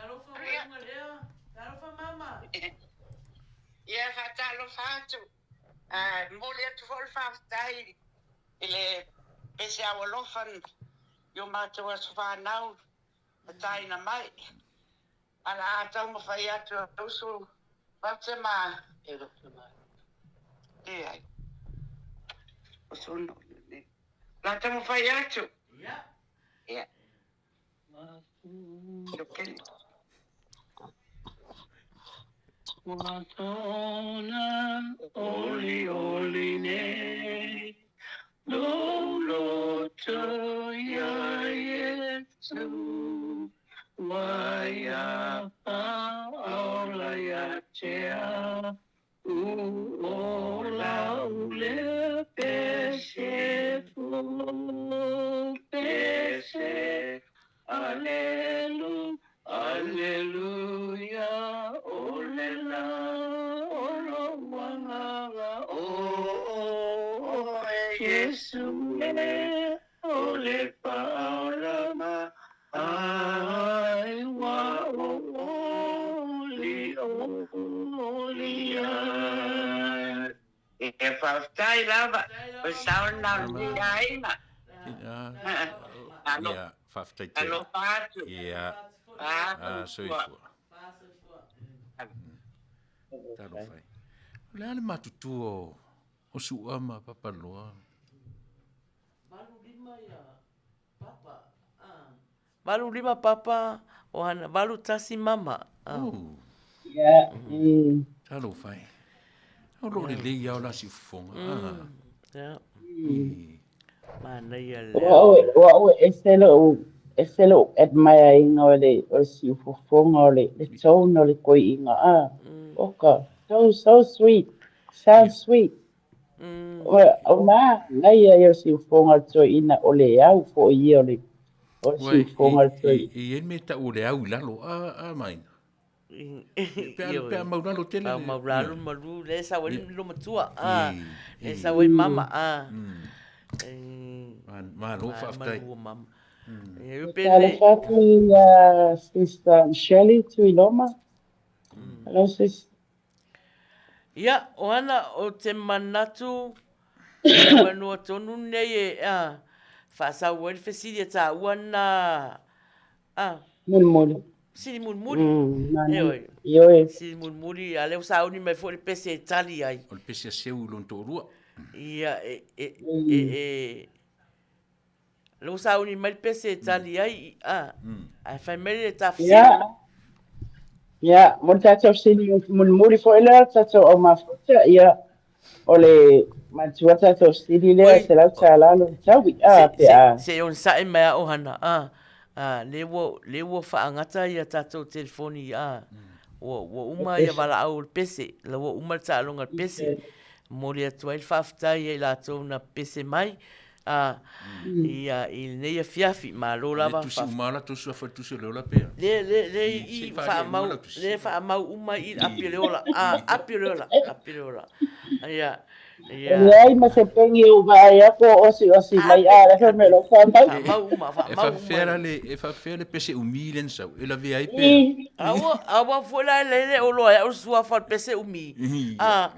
Talofa ualuga lea. Talofa mama. Ia faatalofa atu. Momoli atu foi le faafetai i le Pese au alofa i o matou aso fanau na taina mai. A la a taumafai atu e usu Walter ma leai. O sona o nei. La taumafai atu. Ia. Okay. Ua tona oli oli nei, lou loto ia Iesu, ua ia faaola ia te au, o lau lea pese fou, pese, alelu, Aleluia, o le la o lou agaga, o oe Iesu e, o le faaola ai ua ou oli oli ai. Ia faafetai lava, o le sao lena o lenei aiga. Ia, faafetai tele. Alofa atu. Ia. Ah, soifua. Talofa e. O le a le matutua o Su'a ma Papaloa? 85 papa o Hana, 81 mama. Oh. Ia. Talofa e. O lo o lelei lava o la siufofoga. Ia. Manaia le. O au e ese lou, ese lou admire ina o le, o le siufofoga o le, le tone o le toeaina. Ah, oka, so, so sweet. Sounds sweet. O manaia ia o le siufofoga o le toeaina, o le au foi ia o le, o le siufofoga o le toeaina. E i ai le mea e tau o le au i lalo, a, a Maina? Pe a maulalo tele. Pe a maulalo malu, lea e sau ai le matua, a, lea e sau ai mama, a. Malo faafetai. Malu o mama. Talofa atu i Sister Shirley Tuiloma. Hello sis. Ia, o ana o te manatu, o te manua tonu nei e, a, faasau ai le fesili a tāua nā, a. Mulimuli. Sili mulimuli. Ioe. Ioe. Sili mulimuli, a lea ua sauni mai foi le pese e tali ai. O le pese a Seu i lona toalua. Ia, e, e, e, e, lea ua sauni mai le pese e tali ai, a, ae fai mai le ta fesili. Ia, ia, mo le tatou fesili mulimuli foi lea, le tatou au mafuta, ia, o le manatua tatou fesili lea, $100 lona taui, a, pe a. Se i onosai mai a Ohana, a, a, lea ua, lea ua faagata ia tatou telefoni, a, ua, ua uma ia valaau o le pese, la ua uma le taaloga o le pese. Momoli atu ai le faafetai ia i latou na pese mai, a, ia, i lenei afiafi, malo lava. Le tusi uma lava la tou suafa i le tusi o le ola pea? Le, le, le i, faamau, le faamau uma i le api o le ola, a, api o le ola, api o le ola. Ia, ia. E leai ma se pegi e ou vaai atu o osiosi mai, a o le a se mea o lo o faamau? Faamau uma, faamau uma. E faapefea la le, e faapefea le pese umi lea na sau, e lavea ai pea? Aua, aua foi la e le o loa ai au le suafa o le pese umi. A,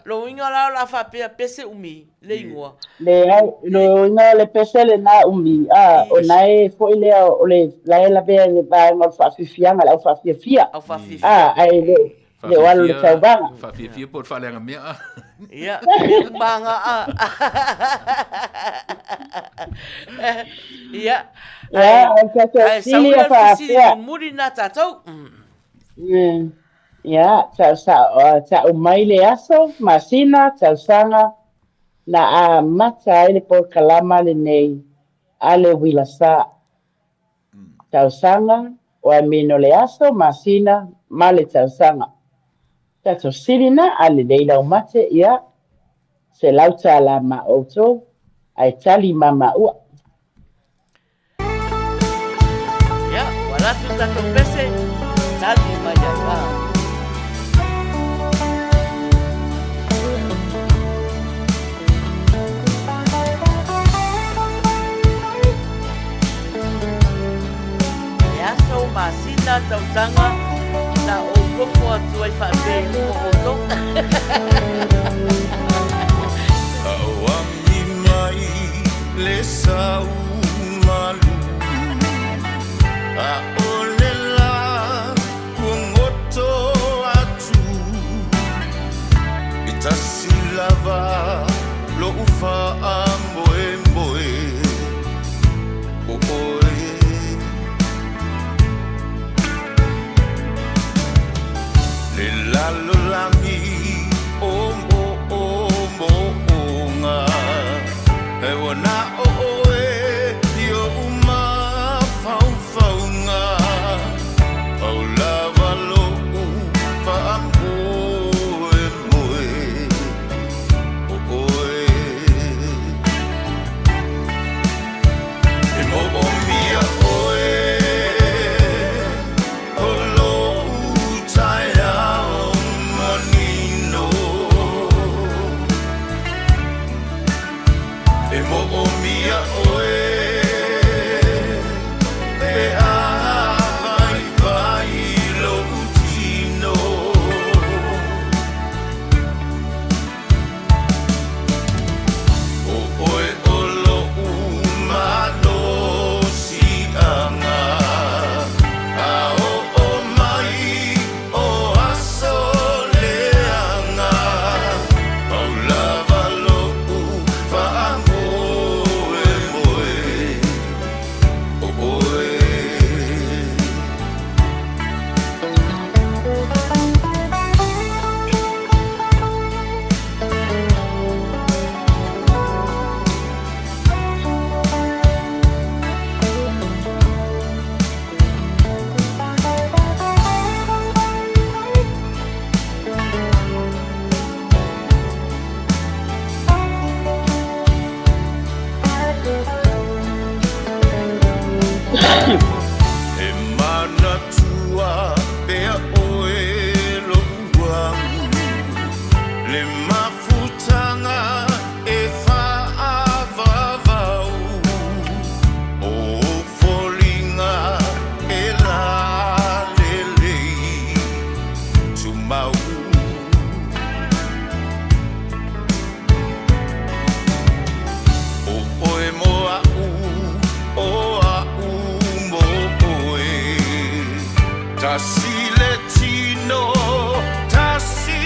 lona uiga la o le a faapea pese umi le igoa. Leai, lona uiga o le pese lena umi, a, o na e foi lea o le, la e lavea i le vaega o le faafiafiaga, le au faafiafia. Au faafiafia. A, ae le o, le o alu i le tauvaga. Faafiafia po o le faaleaga mea a. Ia, mea uma nga a. Ia, Ia, o le tatou ae sau fesili lea e le fesili faapea. mulimuli na tatou. Ia, tau mai le aso, masina, tausaga, na amata ai le polokalama lenei a le uila sa. Tausaga, o amino le aso, masina, ma le tausaga. Tatou sili na a lelei laumate, ia, $100 ma outou, ae tali ma maua. Ia, ua alu atu le tatou pese, tali mai ai. Ah. E aso masina tausaga na ou nofo atu ai faapea i luma o outou. Auami mai le sa. lava loʻu faamoemoe o ʻoe. Le lalolagi o moʻomoʻoga, e ua na ʻo ʻoe i oʻu mafaufauga, pau lava loʻu faamoemoe o ʻoe. E moʻomia ʻoe o loʻu taeao manino. E moʻomia ʻoe pe a waiwai loʻu tino. ʻO ʻoe ʻo loʻu malosiʻaga, a oʻo mai o aso leaga, pau lava loʻu faamoemoe o ʻoe. E manatua pea ʻoe loʻu au, le mafutaga e faaavavau, o foliga e lalelei tumau. ʻO ʻoe mo aʻu, ʻo aʻu mo ʻoe. Tasi le tino, tasi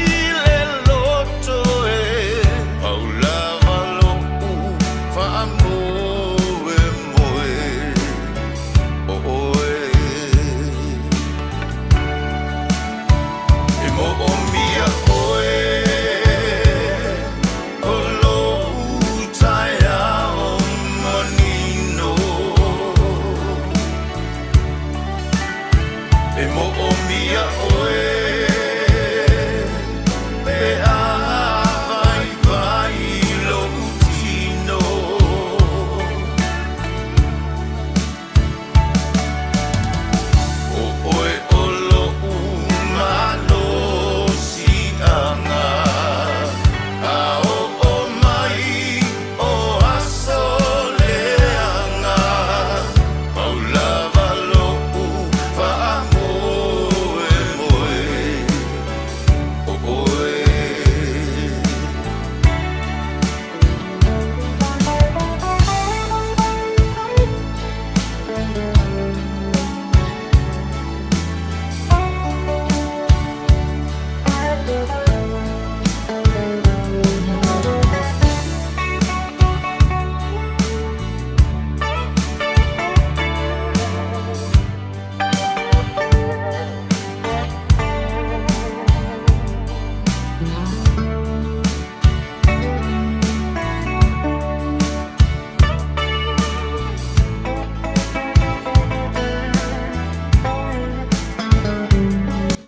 le loto e. Pau lava loʻu faamoemoe o ʻoe. E moʻomia ʻoe o loʻu taeao manino. E moʻomia ʻoe pe a waiwai loʻu tino. ʻO ʻoe ʻo loʻu malosiʻaga, a oʻo mai o aso leaga, pau lava loʻu faamoemoe o ʻoe.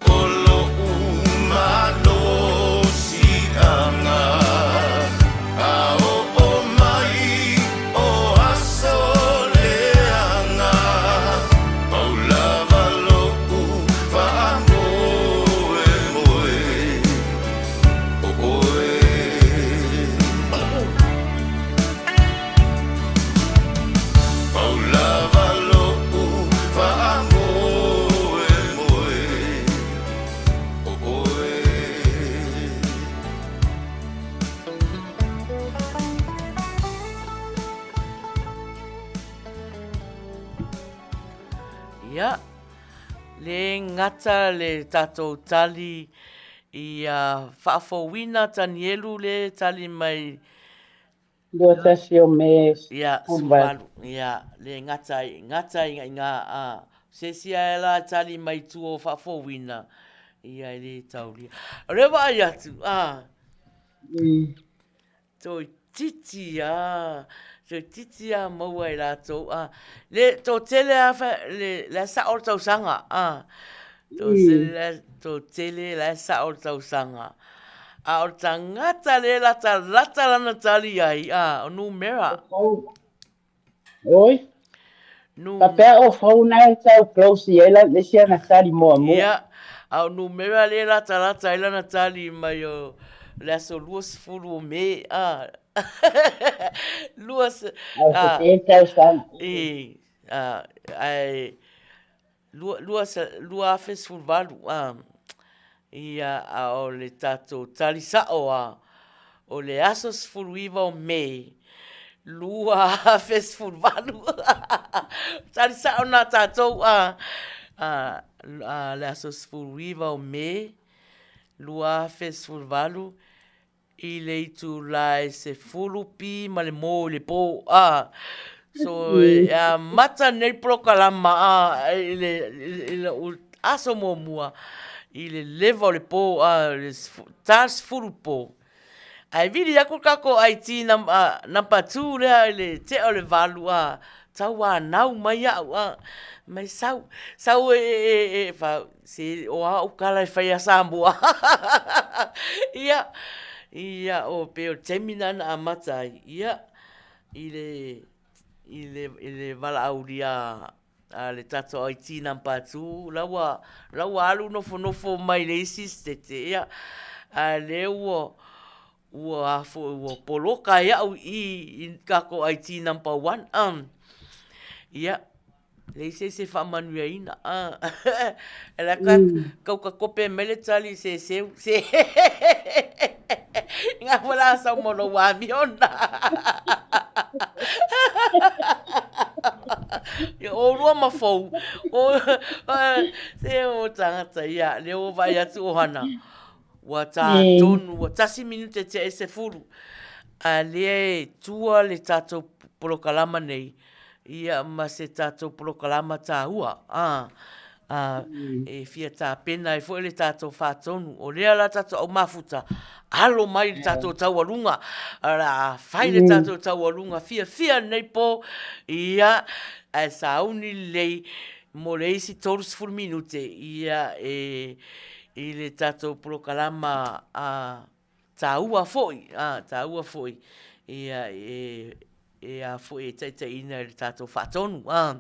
O loʻu malosiʻaga, a oʻo mai o aso leaga, pau lava loʻu faamoemoe o ʻoe. Pau lava loʻu faamoemoe o ʻoe. Ia, le gata le tatou tali. Ia faafouina Tanielu le tali mai. 21 o Me Ia, 18. Ia, le gata ai, gata ai i ina, a. Se isi ae la e tali mai i tua o faafouina, ia e le taulia. O lea vaai atu, a. Toeitiiti a, toeitiiti a maua e latou a. Le toatele a le la e sao le tausaga a. Toatele la toatele la e sao le tausaga. A o le tagata lea e latalata lana tali ai a, o numera. Oi. Nu... Faapea o fou na e tau close i ai la le isi ana tali muamua. Ia, a o numera lea e latalata ai lana tali mai o le aso 20 o Me, a. Lua... A o se tausaga. I, a, ae 2018, a, ia, a o le tatou tali sa'o a, o le aso 19 o Me 2018. Tali sa'o nā tatou, a, a, a, le aso 19 o Me 2018, I le itula e 10 pi ma le mō i le pō, ā, so e amata nei polokalama, ā, i le, i lou aso muamua i le leva o le pō, ā, le ta 10 pō. Ae vili aku le tatou IT number two lea i le tea o le 8, ā, tauanau mai au, ā, mai sau, sau e, e, e, e, Se o a ou kala e fai a Samoa. Ia, ia, o pei o le taimi lena na amata ai, ia, i le, i le, i le valaaulia a le tatou IT number two, la ua, la ua alu nofonofo mai le isi sitete, ia, a lea ua, Ua a foi, ua poloka ai au i i i tatou IT number one. Ia, leai se isi e faamanuiaina. E la ka, kau ka kope mai le tali i se seu. Se Ngā wala a sau mo lou amiona. Ia, o rua ma fou. O, se o tangata, ia, lea ua vaai atu ohana. Ua tā tonu, ua tasi minute tea e 10, a lea e tua le tātou polokalama nei, ia ma se tātou polokalama tāua, ā, ā, e fia tāpena ai foi le tātou whātonu. O lea la tātou au mafuta, alo mai le tātou taualunga, arā, whai le tātou taualunga, fiafia nei pō, ia, ae sauni lelei mo le isi 30 minute, ia, e, i le tatou polokalama a tāua foi, a tāua foi, ia e, e a foi e taitaiina i le tatou faatonu, a.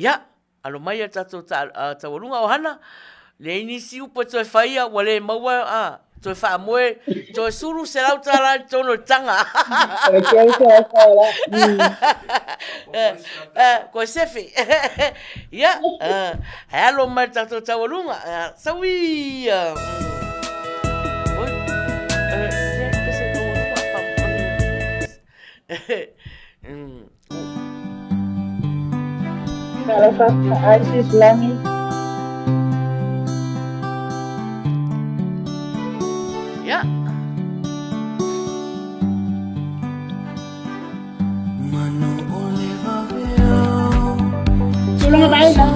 Ia, alo mai a tatou ta, a taualuga ohana, leai nisi upu e toe faia, ua le maua, a, toe faamoe, toe sulu $100 i totonu o le taga. Toe keu $100. Koe sefe. Ia, e alo mai le tatou taualuga. Sau ia. Oi. Talofa, Isis Lani. Ia. Tulunga mai la.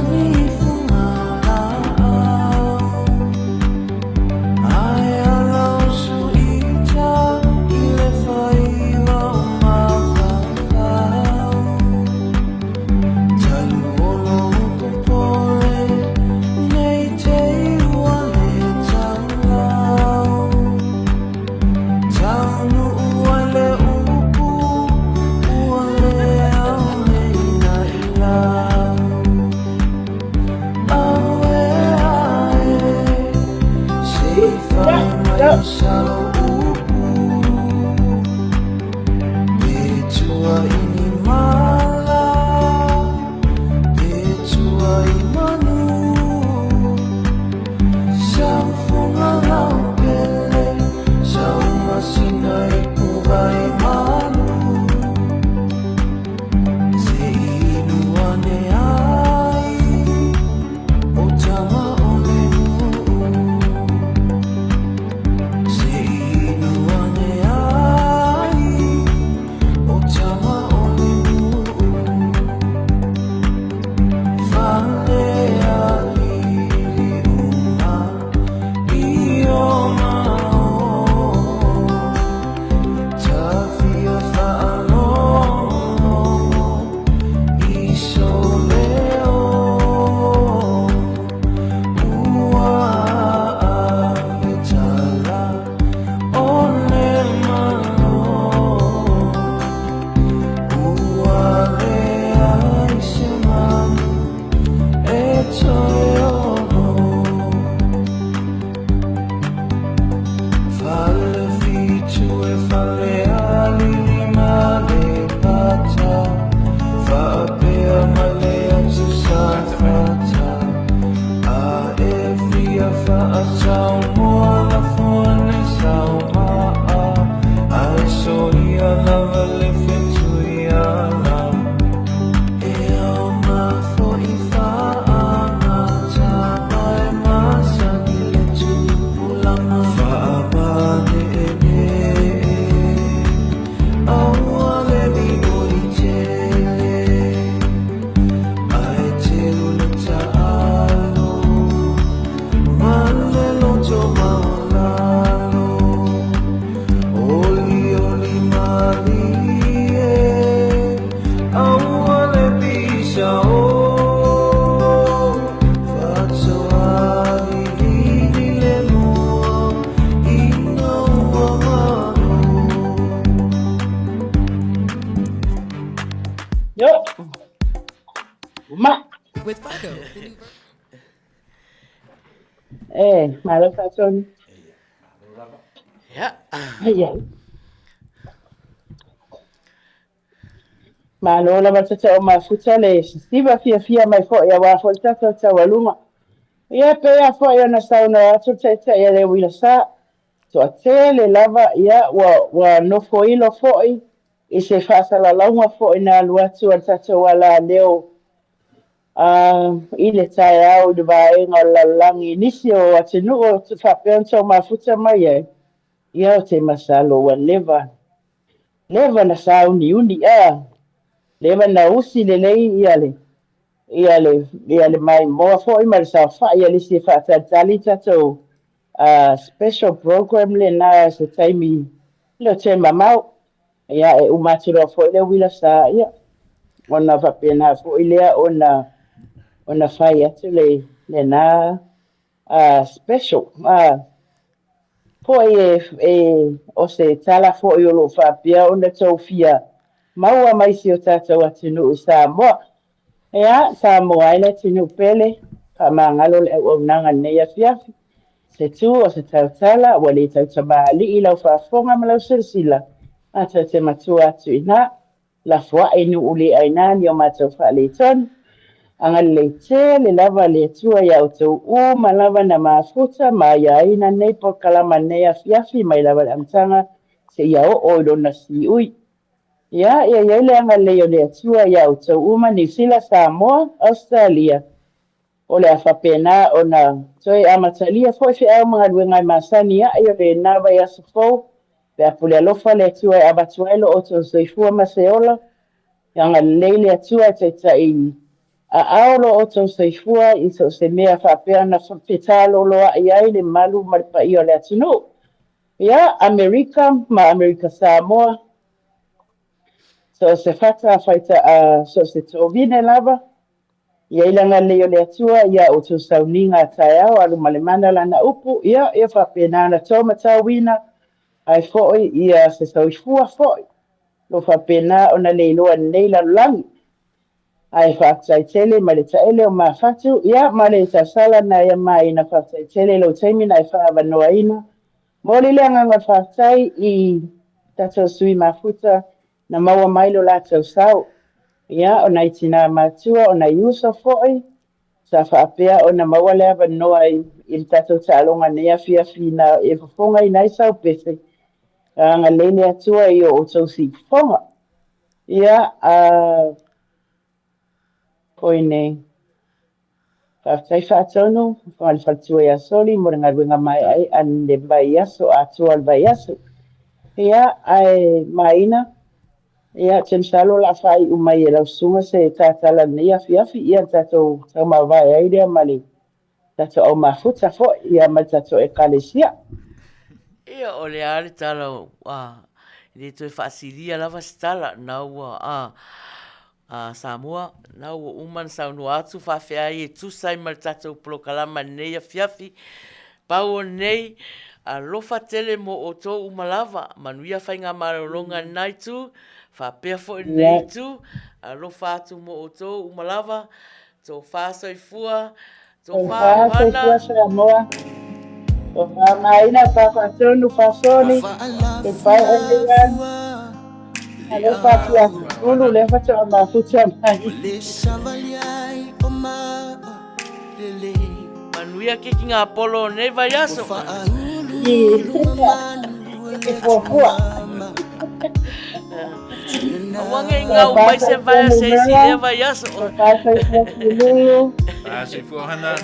E, malo Faatonu. Ia. Ai, ai. Malo lava le tatau mafuta le sisiva fiafia mai foi aua foi le tatou taualuga. Ia pei lava foi ona saunoa atu le Taitai a le Uilasa, toatele lava ia ua, ua nofoilo foi i se faasalalauga foi na alu atu a le tatou alaleo a, i le taeao i le vaega o le lalolagi i nisi o atunuu o faapea ona taumafuta mai ai, ia ou te masalo ua leva, leva na sauniuni, a, leva na usi lelei ia le, ia le, ia le maimoa foi ma le saofai a le isi e faatalitali tatou uh, special program lena se taimi le o te mamao. Ia, e uma atu loa foi le uila sa, ia, ona faapena foi lea ona, ona fai atu le, lena uh, special. Uh, foi e, e, o se tala foi o loo faapea ona tou fia maua mai si o tatou atunuu i Samoa. Ia, Samoa ai le atunuu pele, faamagalo le auaunaga i lenei afiafi. Se tu o se tautala, ua le tautamalii lau faafofoga ma lau silasila, matou te matua atu i ina, lafoai nuu le aina ni o matou faaletonu. Agalelei tele lava le Atua ia outou uma lava na mafuta ma aiaina nei polokalama nei afiafi mai lava i le amataga seia oo i lona siui. Ia, ia i ai le agalelei o le Atua ia outou uma Niu Sila, Samoa, Ausetalia. O le a faapena ona toe amatalia foi feau ma galuega e masani aʻe o lena vaiaso fou, pe a pule alofa le Atua e avatu ai lo outou soifua ma se ola. Ia agalelei le Atua e taitai aao lo outou soifua i so o se mea faapea ona fetaloloaʻi ai le malu ma le paia o le atunuu. Ia, Amerika ma Amerika Samoa, so o se fata faita a so o se tovine lava, Ia i le agalelei o le Atua ia outou sauniga a taeao alu ma le mana lana upu, ia, ia faapena ona tou matauina ai foi ia se soifua foi, lo faapena ona le iloa lenei lalolagi. Ae faafetai tele mai le taele o Mafatu, ia, ma le tausala na ia maina faafetai tele i lou taimi na e faaavanoaina. Momoli le agaga o le faafetai i tatou sui mafuta na maua mai lo latou sao. Ia, o nai tinā matua, o nai uso foi, sa faapea ona maua le avanoa i, i le tatou taaloga nei afiafi na e fofogaina ai sau pese, agalelei le Atua i o outou siufofoga. Ia, a, foi nei. Faafetai faatonu ma le faletua ia Soli mo le galuega maeaea le vaiaso atoa o le vaiaso. Ia, ae Maina, ia, ou te masalo o le a faaiu mai e lau susuga se tatala i lenei afiafi, ia, ona tatou taumavae ai lea ma le tatou au mafuta foi, ia, ma le tatou Ekalesia. Ia, o le a le tala, a, e le toe faasilia lava se tala, na ua, a, A Samoa, na ua uma ona saunoa atu faafeai e tusa ai ma le tatou polokalama i lenei afiafi. Pau o nei, alofa tele mo outou uma lava, manuia faigamalologa i lena itu, faapea foi lenei itu, alofa atu mo outou uma lava, tofa soifua, Tofa soifua Samoa. Tofa Maina, Tofa Tonu, Fasoni, Goodbye everyone. Alofa atu ia Ulu lea faatoa mafuta mai. Manuia kiki ngā polo o nei vaiaso. I te fuafua. Aua nge i ngau mai se vaea se isi lea vaiaso. Tofa soifua Silulu. Ah, soifua Hana.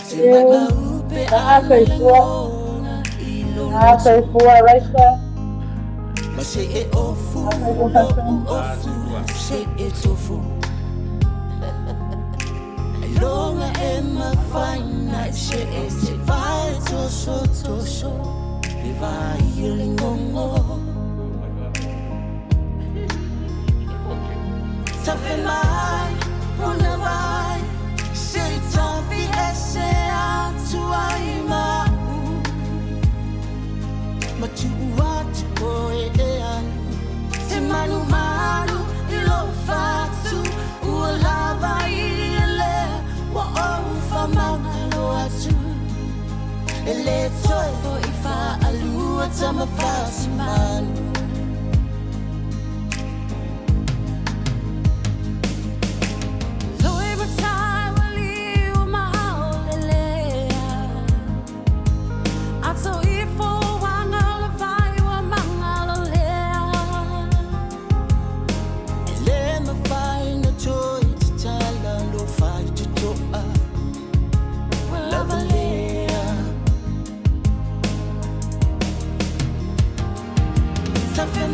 Ah, soifua. Ah, soifua Raisa. Ah, soifua. E le toe fo'i faalua tama fasimalu. Loi matai wali o mahaolelea. Ato ifo wanga o le vai wa mangalolea. E le mafai na toe tatala lo faitotoa ua lava lea. Tafe